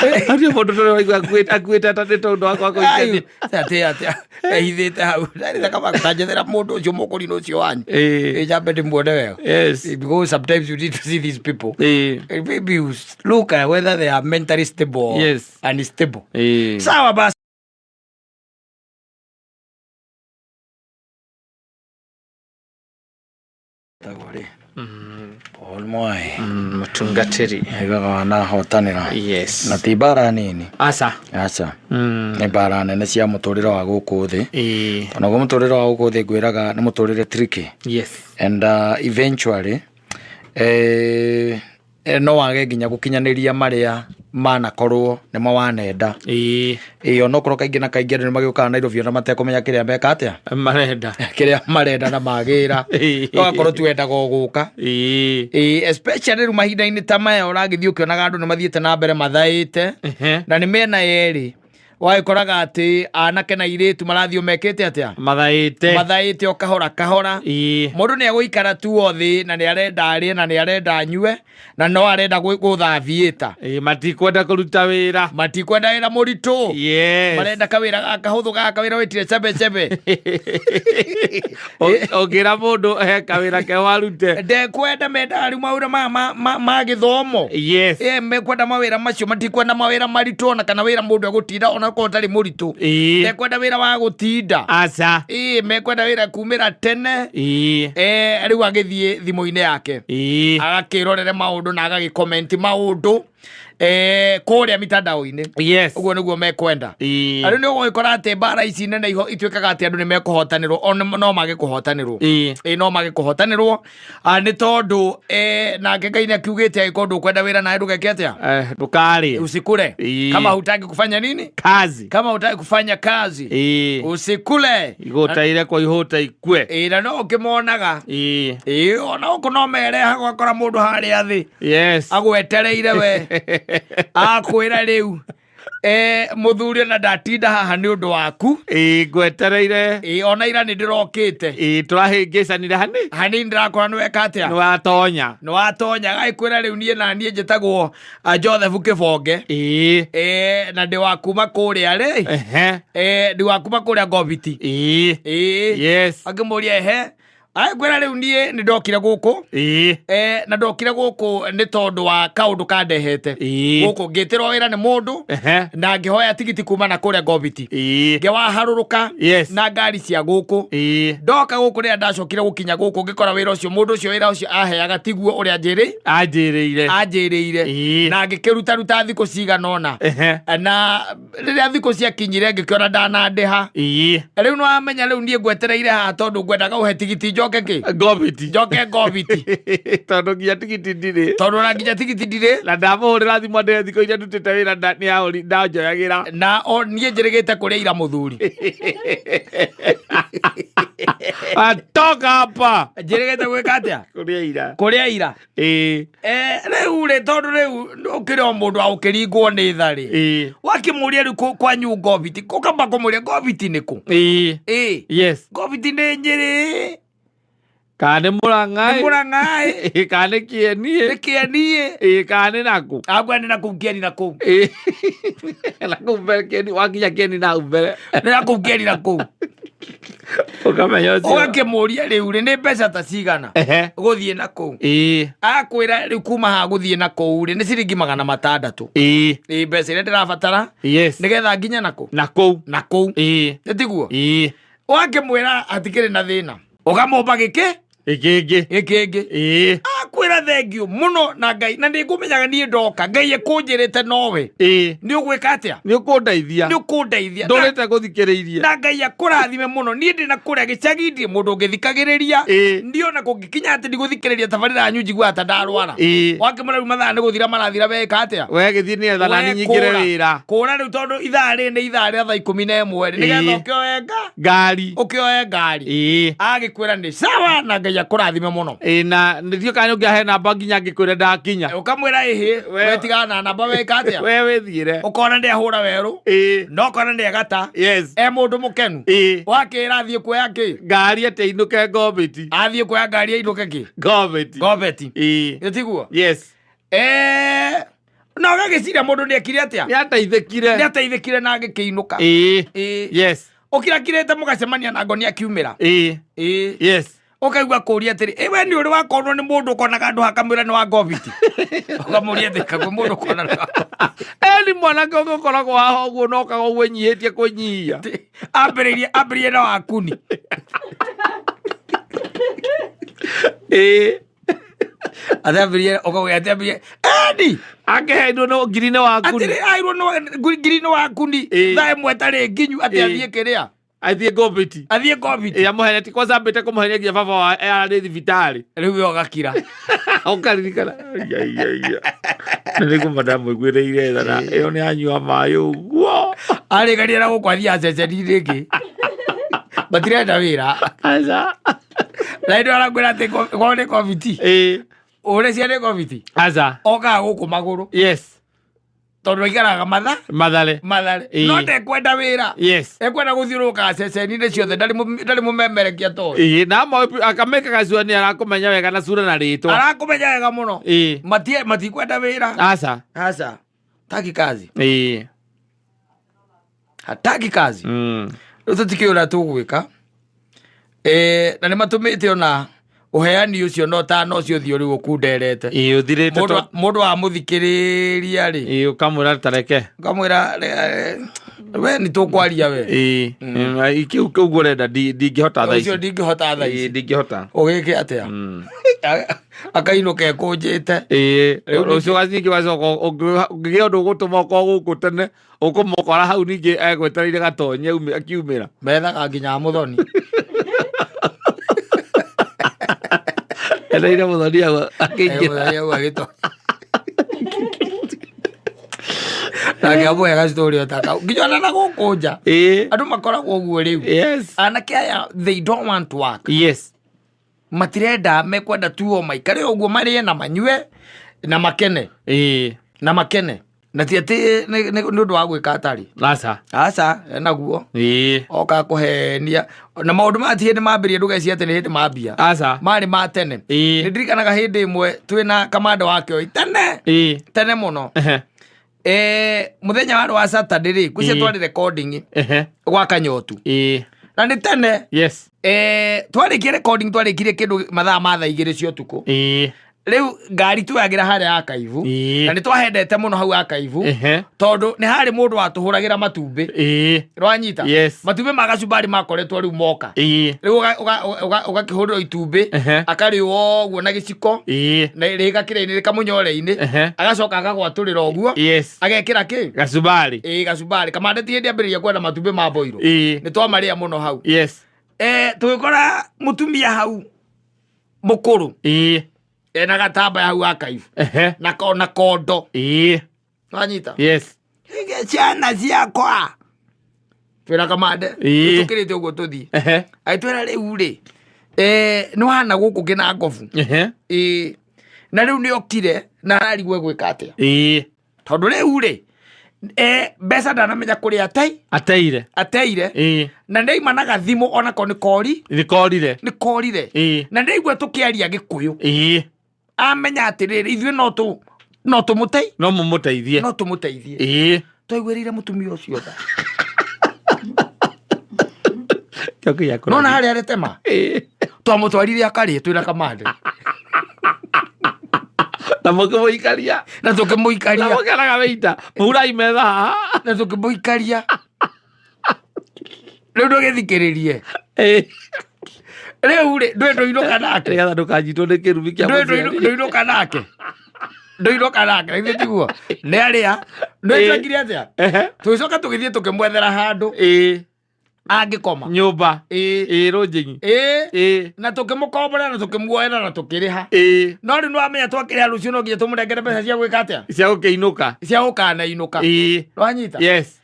Hatirĩ mũndũ tũrĩ waigua akuĩte atĩ nĩ tondũ wakwa kũhikania. Atĩ atĩ ehithĩte hau. Ndarĩte kaba tanjethera mũndũ ũcio mũkũrinũ ũcio wanyu. Ĩĩ. Ĩ njambe ndĩmuone wega. Yes. Because sometimes you need to see these people. Ĩĩ. Maybe you look at whether they are mentally stable or Yes. unstable. Ĩĩ. Sawa basi. Tagwo rĩ Paul Mwai Mũtungatĩri. aiguaga wanahotanĩra Yes. na ti mbara nini Aca. aca nĩ mbara nene cia mũtũrĩre wa gũkũ thĩ Ĩĩ. onaguo mũtũrĩre wa gũkũ thĩ ngwĩraga nĩ mũtũrĩre tricky Yes. and eventually no wage nginya gũkinyanĩria marĩa manakorwo nĩmo wanenda. Ĩĩ. Ĩĩ onokorwo kaingĩ na kaingĩ andũ nĩmagĩũkaga Nairobi ona matekũmenya kĩrĩa meka atĩa Marenda. kĩrĩa marenda na magĩra ũgakorwo tu wendaga o gũka. Ĩĩ. Ĩĩ especially rĩu mahinda-inĩ ta maya ũragĩthiĩ ũkĩonaga andũ nĩ mathiĩte na mbere mathaĩte Ehe. na nĩ mĩena yerĩ. Ũgagĩkoraga atĩ anake na airĩtu marathiĩ mekĩte atĩa? Mathaĩte. Mathaĩte o kahora kahora. Mũndũ nĩ egũikara tu o thĩ na nĩ arenda arĩe na nĩ arenda anyue na no arenda gũthathiĩta. Ĩĩ, matikwenda kũruta wĩra. Matikwenda wĩra mũritũ. Yes. Marenda kawĩra gaka hũthũ, gaka wĩra wĩtire chebe chebe. Ũngĩra mũndũ he kawĩra ke warute. Ndekwenda, mendaga rĩu mawĩra maya ma gĩthomo. Mekwenda mawĩra macio, matikwenda mawĩra maritũ ona kana wĩra mũndũ egũtinda ona korwo ũtarĩ mũritũ. Ndekwenda wĩra wa gũtinda. Aca. Ĩĩ, mekwenda wĩra kumĩra tene. Rĩu agĩthiĩ thimũ-inĩ yake, agakĩrorere maũndũ na agagĩkomenti maũndũ kũrĩa mitandao-inĩ. Ũguo nĩguo mekwenda. Na rĩu nĩ ũgũgĩkora atĩ mbara ici nene iho ituĩkaga atĩ andũ nĩ mekũhotanĩrwo, o no mage kũhotanĩrwo. Ĩĩ, no mage kũhotanĩrwo. Nĩ tondũ nake Ngai nĩ akiugĩte angĩkorwo ndũkwenda wĩra nawe ndũgeke atĩa? Eh, ndũkarĩe. Usikule. Kama hutaki kufanya nini? Kazi. Kama hutaki kufanya kazi, usikule. Igũtaire kwa ihũta ikue. Ĩĩ, na no ũkĩmonaga. Ĩĩ, ona gũkũ no merehaga, ũgakora mũndũ harĩa thĩ agwetereire we, akwĩra rĩu mũthuri ona ndatinda haha nĩ ũndũ waku. Ĩĩ, ngwetereire. Ĩĩ, ona ira nĩ ndĩrokĩte. Ĩĩ, tũrahĩngĩcanire hani. Hanini ndĩrakora nĩ weka atĩa? Nĩ watonya. Nĩ watonya. Agagĩkwĩra rĩu niĩ na niĩ njĩtagwo Joseph Kĩbonge. Na ndĩ wa kuma kũrĩa rĩ, ndĩ wa kuma kũrĩa Ngobiti. Ĩĩ. Akĩmũria ehe, agĩkwĩra rĩu niĩ nĩ ndokire gũkũ. Na ndokire gũkũ nĩ tondũ wa kaũndũ kandehete gũkũ, ngĩtĩrwo wĩra nĩ mũndũ na ngĩhoya tigiti kuma na kũrĩa Ngobiti, ngĩwaharũrũka na ngari cia gũkũ. Ndoka gũkũ, rĩrĩa ndacokire gũkinya gũkũ, ngĩkora wĩra ũcio mũndũ ũcio wĩra ũcio aheaga tiguo ũrĩa njĩrĩ Anjĩrĩire. Anjĩrĩire. Na ngĩkĩrutaruta thikũ cigana ũna, na rĩrĩa thikũ ciakinyire ngĩkĩona ndanandĩha. Rĩu nĩ wamenya rĩu niĩ ngwetereire haha tondũ ngwendaga ũhe tigiti njoke kĩ? Ngobiti. Njoke Ngobiti. Tondũ nginya tigiti ndirĩ. Tondũ ona nginya tigiti ndirĩ. Na ndamũhũrĩra thimũ andĩre thikũ iria ndutĩte wĩra nĩ ahũri ndanjoyagĩra. Na o niĩ njĩrĩgĩte kũrĩa ira mũthuri. Atoka hapa. Njĩrĩgĩte gwĩka atĩa? Kũrĩa ira. Kũrĩa ira. Rĩu rĩ, tondũ rĩu ũkĩrĩ o mũndũ wa gũkĩringwo nĩ tha rĩ, wakĩmũria rĩu kwanyu Ngobiti, ũkamba kũmũria Ngobiti nĩ kũ? Ĩĩ. Ngobiti nĩ Nyĩrĩ? Kana nĩ Mũrang'a? Nĩ Mũrang'a? Ĩĩ, kana nĩ Kĩeni? Nĩ Kĩeni? Ĩĩ, kana nĩ nakũ? Agwa nĩ nakũu Kĩeni na kũu. Ĩĩ. Na kũu mbere Kĩeni, wakinya Kĩeni na hau mbere. Nĩ nakũu Kĩeni na kũu. Ũkamenya ũcio. Ũgakĩmũria rĩu rĩ, nĩ mbeca ta cigana gũthiĩ na kũu? Akwĩra rĩu kuma haha gũthiĩ na kũu rĩ, nĩ ciringi 600. Ĩ mbeca iria ndĩrabatara nĩgetha nginya na kũ? Na kũu. Na kũu. Nĩ tiguo? Ĩĩ. Ũgakĩmwĩra hatikĩrĩ na thĩna, ũkamũmba gĩkĩ Ĩkĩngĩ. Gĩkĩngĩ. Akwĩra thengiũ mũno na Ngai, na nĩ ngũmenyaga niĩ ndoka Ngai ekũnjĩrĩte nowe nĩ ũgwĩka atĩa? Nĩ ũkũndeithia. Nĩ ũkũndeithia. Ndũrĩte gũthikĩrĩirie. Na Ngai akũrathime mũno, niĩ ndĩ na kũrĩa gĩcagi ndirĩ mũndũ ũngĩthikagĩrĩria. Niĩ ona kũngĩkinya atĩ ndigũthikĩrĩria tabarĩra yanyu njiguaga ta ndarwara. Wakĩmwĩra rĩu mathaa nĩ gũthira marathira, weka atĩa? We gĩthiĩ nĩgetha nani We nyingĩre kũra. wĩra. Kũra rĩu tondũ ithaa rĩrĩ nĩ ithaa rĩa thaa 11 rĩ, nĩgetha ũkĩoe ngari. Ũkĩoe ngari. Agĩkwĩra nĩ sawa na Ngai akũrathime mũno. Ĩĩ, na nĩtio kana ũngĩahe namba nginya ngĩkwĩre ndakinya. Ũkamwĩra ĩhĩ, we tigana na namba, weka atĩa? We wĩthiĩre. Ũkona nĩ ahũra werũ, na ũkona nĩ agata e mũndũ mũkenu. Wakĩra athiĩ kuoya kĩ? Ngari atĩ ainũke Ngobiti. Athiĩ kuoya ngari ainũke kĩ? Ngobiti. Ngobeti. Ĩĩ. Nĩ tiguo? Yes. Na ũgagĩciria mũndũ nĩ ekire atĩa? Nĩ ateithĩkire. Nĩ ateithĩkire na agĩkĩinũka. Ĩĩ. Ũkirakirĩte mũgacemania na ngoni akiumĩra. Ĩĩ. Ũkaigua kũria atĩrĩ, ĩ we nĩ ũrĩ wakonwo nĩ mũndũ ũkonaga andũ hakamwĩra nĩ wa Ngobiti? Ũkamũria atĩ kagwe mũndũ ũkona nĩ wa Eni mwanake ũngĩ ũkoragwo haha ũguo no kaga ũguo enyihĩtie kwĩnyihia. Ambĩrĩirie na wakuni. Atĩ ambĩrĩirie ũkauga atĩ ambĩrĩirie eni Akĩheirwo no ngiri nĩ wakuni. Atĩrĩ airwo no ngiri nĩ wakuni. Thaa 1 tarĩ nginyu atĩ athiĩ kĩrĩa? Athiĩ Ngobiti. Athiĩ Ngobiti. Ĩĩ, amũheneti kwanza ambĩte kũmũhenia nginya baba wa arĩ thibitarĩ. Rĩu we ũgakira. Ũkaririkana. Ia, ia, ia. Na nĩ ngũma ndamũiguĩrĩire tha na ĩyo nĩ anyua maĩ ũguo. Arĩgania na gũkũ athiaga ceceni rĩngĩ matirenda wĩra. Aca. Na hĩndĩ arakwĩra atĩ kwao nĩ Ngobiti. Ũrĩa cia nĩ Ngobiti. Aca. Okaga gũkũ magũrũ. Tondũ aikaraga matha Mathare. Mathare. Ĩĩ. No ndekwenda wĩra. Yes. Ekwenda gũthiũrũrũkaga ceceni-inĩ ciothe, ndarĩ mũmemerekia toĩ. Ĩĩ, na amwe akamekaga cua nĩ arakũmenya wega na cura na rĩtwa. Arakũmenya wega mũno. Ĩĩ. Matikwenda wĩra. Aca. Aca, taki kazi. Ĩĩ. Hataki kazi. Rĩu tũtikĩũĩ ũrĩa tũgwĩka. Na nĩ matũmĩte ona ũheani ũcio no tano ũcio ũthiũ rĩu ũkunderete. Ĩĩ, ũthirĩte. Mũndũ wamũthikĩrĩria rĩ, Ĩĩ, ũkamwĩra tareke. Ũkamwĩra, we nĩ tũkwaria we. Ĩĩ. Kĩu ũguo ũrenda ndingĩhota thaa Ũcio ici. ndingĩhota thaa Ĩĩ, ici. ndingĩhota. Ũgĩke atĩa? Akainũka ekũnjĩte. Ĩĩ. Rĩu Rũciũ ningĩ wacoka ũngĩgĩa ũndũ ũgũtũma ũkorwo gũkũ tene, ũkũmũkora hau ningĩ egwetereire gatonye akiumĩra. Methaga nginya mũthoni. Etereire mũthoni hau akĩingĩra. Mũthoni hau agĩtonya. Nake amũhe gacitori o ta kau. Nginya ona na gũkũ nja. Andũ makoragwo ũguo rĩu. Anake aya, they don't want to work. Matirenda, mekwenda tu o maikare ũguo, marĩe na manyue na makene. Na makene. Na ti atĩ nĩ ũndũ wa gwĩka atarĩ. Aca. Aca, naguo. Oka kũhenia. Na maũndũ maya ti hĩndĩ mambĩrĩria, ndũgecirie atĩ nĩ hĩndĩ mambia. Aca. Marĩ ma tene. Nĩ ndirikanaga hĩndĩ ĩmwe twĩna kamanda wa Kĩoi tene. Tene mũno. Mũthenya warĩ wa Saturday rĩ, ngwĩciria twarĩ recording gwa Kanyotu. Na nĩ tene. Twarĩkia recording, twarĩkirie kĩndũ mathaa ma thaa 2 cia ũtukũ. Rĩu ngari tuoyagĩra harĩa Archive. Na nĩ twahendete mũno hau Archive. Tondũ nĩ harĩ mũndũ watũhũragĩra matumbĩ. Rwanyita? Yes. Matumbĩ ma gacumbari makoretwo rĩu moka. Rĩu ũgakĩhũrĩrwo itumbĩ, akarĩo ũguo na gĩciko, na rĩgakĩrĩa-inĩ rĩkamũnyore-inĩ, agacoka akagwatũrĩra ũguo, agekĩra kĩ? Gacumbari. Ĩĩ, gacumbari. Kamande ti hĩndĩ ambĩrĩria kwenda matumbĩ ma boiro. Nĩ twamarĩa mũno hau. Tũgĩkora mũtumia hau mũkũrũ. Ena gatambaya hau Archive. Na na kondo. Wanyita? Yes. Ige ciana ciakwa. Twĩra kamande. Tũkĩrĩte ũguo tũthiĩ. Agĩtwĩra rĩu rĩ, nĩ wahana gũkũ kĩna ngobu. Ĩĩ. Na rĩu nĩ okire na ararigwo egwĩka atĩa. Tondũ rĩu rĩ, mbeca ndanamenya kũrĩa atei. Ateire. Ateire. Na nĩ aima na gathimũ onako nĩ kori. Nĩ korire. Nĩ korire. Na nĩ aigua tũkĩaria Gĩkũyũ. Amenya atĩrĩrĩ, ithuĩ no tũmũtei. No mũmũteithie. No tũmũteithie. Twaiguĩrĩire mũtumia ũcio tha. Kĩo kĩa kũrathi. Nona harĩa aretema? Twamũtwarire akarĩe twĩna kamande. Na mũkĩmũikaria. Na tũkĩmũikaria. Na mũkĩaraga wĩita. Mũhurai metha haha. Na tũkĩmũikaria. Rĩu ndũgĩthikĩrĩrie. Rĩu rĩ, ndũĩ ndũinũka nake. Nĩgetha ndũkanyitwo nĩ kĩrumi kĩa Ndũĩ mũciari. ndũinũka nake. Ndũinũka nake, githĩ tiguo? Nĩ arĩa. Ndũĩ twekire atĩa? Tũgĩcoka tũgĩthiĩ tũkĩmwethera handũ. Angĩkoma. Nyũmba. Ĩĩ, rũnjĩng'i. Na tũkĩmũkombora na tũkĩmuoera na tũkĩrĩha. No rĩu nĩwamenya twakĩrĩha rũciũ no nginya tũmũnengere mbeca cia gwĩka atĩa? Cia gũkĩinũka. Cia gũkanainũka. Nĩwanyita? Yes.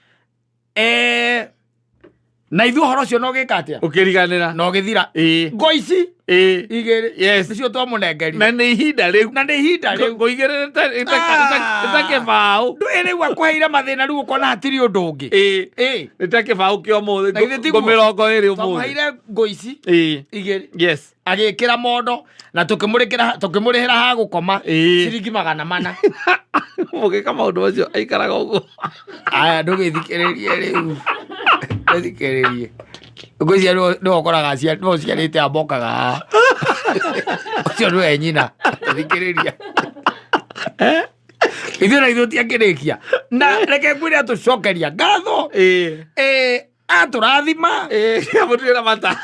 Na ithuĩ ũhoro ũcio no gĩka atĩa? Ũkĩriganĩra. Na ũgĩthira. Ngo ici igĩrĩ. Nĩcio twamũnengerire. Na nĩ ihinda rĩu. Na nĩ ihinda rĩu. Ngo igĩrĩ nĩ ta kĩbaũ. Ndũĩ rĩu akũheire mathĩna rĩu ũkona hatirĩ ũndũ ũngĩ. Nĩ ta kĩbaũ kĩa ũmũthĩ. Na githĩ tiguo? Ngo 20 ũmũthĩ. Twamũheire ngo ici igĩrĩ. Agĩkĩra mondo na tũkĩmũrĩhĩra ha gũkoma ciringi 400. Mũgĩka maũndũ macio aikaraga ũguo. Aya, ndũgĩthikĩrĩrie rĩu. Ndũgĩthikĩrĩrie. Ngwĩciria nĩwe ũkoraga nĩwe ũciarĩte ambokaga haha. Ũcio nĩwe nyina. Thikĩrĩria. Ithuĩ na ithuĩ tiakĩrĩkia. Na reke ngwĩre atũcokeria ngatho. Atũrathima. Amũtuĩra mata.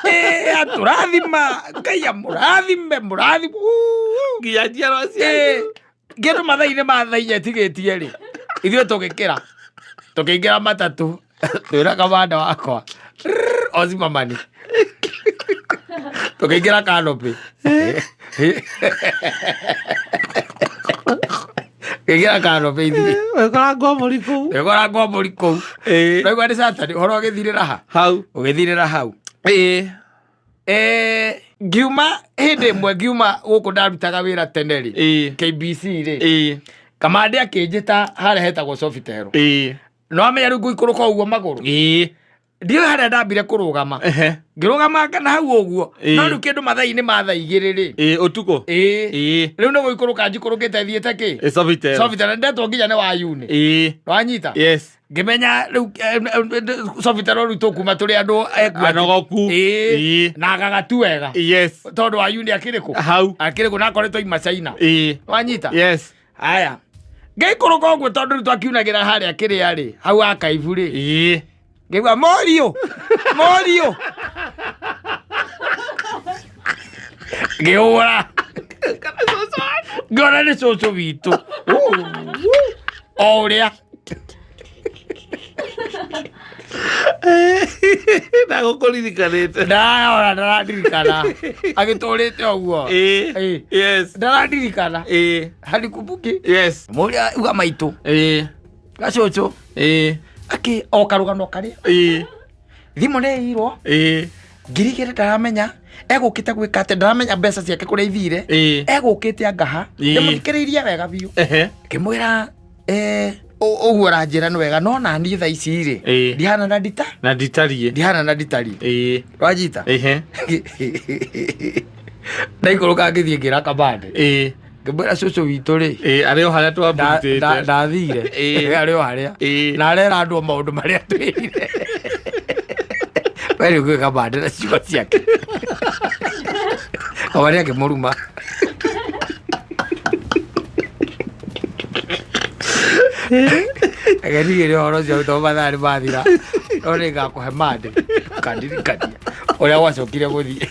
Atũrathima. Ngai amũrathime, mũrathime. Nginya njiarwa cianyu. Kĩndũ mathaa-inĩ ma thaa inya ĩtigĩtie rĩ, ithuĩ tũgĩkĩra. Tũkĩingĩra matatũ. Twĩra kamanda wakwa. Rrrr, Osimamani. Tũkĩingĩra canopy. Tũkĩingĩra canopy ithuĩ. Wekora ngomori kũu. Wekora ngomori kũu. Ndaigua nĩ Saturday, ũhoro ũgĩthirĩra ha? Hau. Ũgĩthirĩra hau. Ngiuma hĩndĩ ĩmwe, ngiuma gũkũ ndarutaga wĩra tene rĩ. KBC rĩ. Kamande akĩnjĩta harĩa hetagwo Sofitel. Ĩĩ. No amenya rĩu ngũikũrũka ũguo magũrũ. Ĩĩ. Ndiũĩ harĩa ndambire kũrũgama. Ehe. Ngĩrũgama kana hau ũguo. Ĩĩ. No rĩu kĩndũ mathaa-inĩ ma thaa 2 rĩ. Ĩĩ, ũtukũ. Ĩĩ. Ĩĩ. Rĩu nĩ gũikũrũka njikũrũkĩte thiĩte kĩ? Ĩ, Sofitel. Sofitel ndetwo nginya nĩ Wayuni. Ĩĩ. Wanyita? Yes. Ngĩmenya rĩu Sofitel rĩu tũkuma tũrĩ andũ Anogoku. Ĩĩ. Ĩĩ. Na agagatu wega. Yes. Tondũ Wayuni akĩrĩ kũ? Hau. Akĩrĩ kũ na akoretwo ima China. Ĩĩ. Wanyita? Yes. Aya. Ngĩikũrũka ũguo tondũ rĩu twakiunagĩra harĩa kĩrĩa rĩ, hau akaibu rĩ. Ĩĩ. Ngĩigua mũriũ, mũriũ. Ngĩhũra. Ngĩona nĩ cũcũ witũ. O ũrĩa. Ndagũkũririkanĩte. Ndayona ndarandirikana. Agĩtũrĩte ũguo. Ĩĩ. Ĩĩ. Yes. Ndarandirikana. Ĩĩ. Hanikumbuki. Yes. Mũrĩa uga maitũ. Ĩĩ. Gacũcũ. Ĩĩ. Akĩ o karũgano karĩa. Ĩĩ. Thimũ nĩ ĩirwo. Ĩĩ. 2,000 ndaramenya egũkĩte gwĩka atĩ ndaramenya mbeca ciake kũrĩa ithire. Ĩĩ. Egũkĩte angaha. Ĩĩ. Ndĩmũthikĩrĩirie wega biũ. Ehe. Ngĩmwĩra ũguo ũranjĩra nĩ wega no na niĩ thaa ici rĩ Ĩĩ. ndihana na ndita Na nditariĩ. ndihana na nditariĩ. Ĩĩ. Wanyita? Ehe. Ndaikũrũka ngĩthiĩ ngĩra Kamande. Ĩĩ. Ngĩmwĩra cũcũ witũ rĩ Ĩĩ, arĩ o harĩa twamũrutĩte. Ndathire. Ĩĩ. Arĩ o harĩa. Ĩĩ. Na arera andũ maũndũ marĩa twĩrire. We rĩu gwĩ Kamande na ciugo ciake. Kamande akĩmũruma. Reke ũhoro ũcio tondũ mathaa nĩ mathira. No nĩ ngakũhe mande ũkandirikania ũrĩa gwacokire gũthiĩ.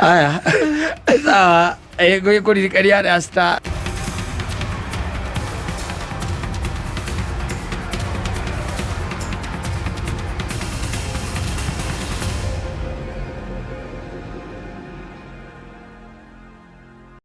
Aya, sawa, ngũgĩkũririkania arĩa star.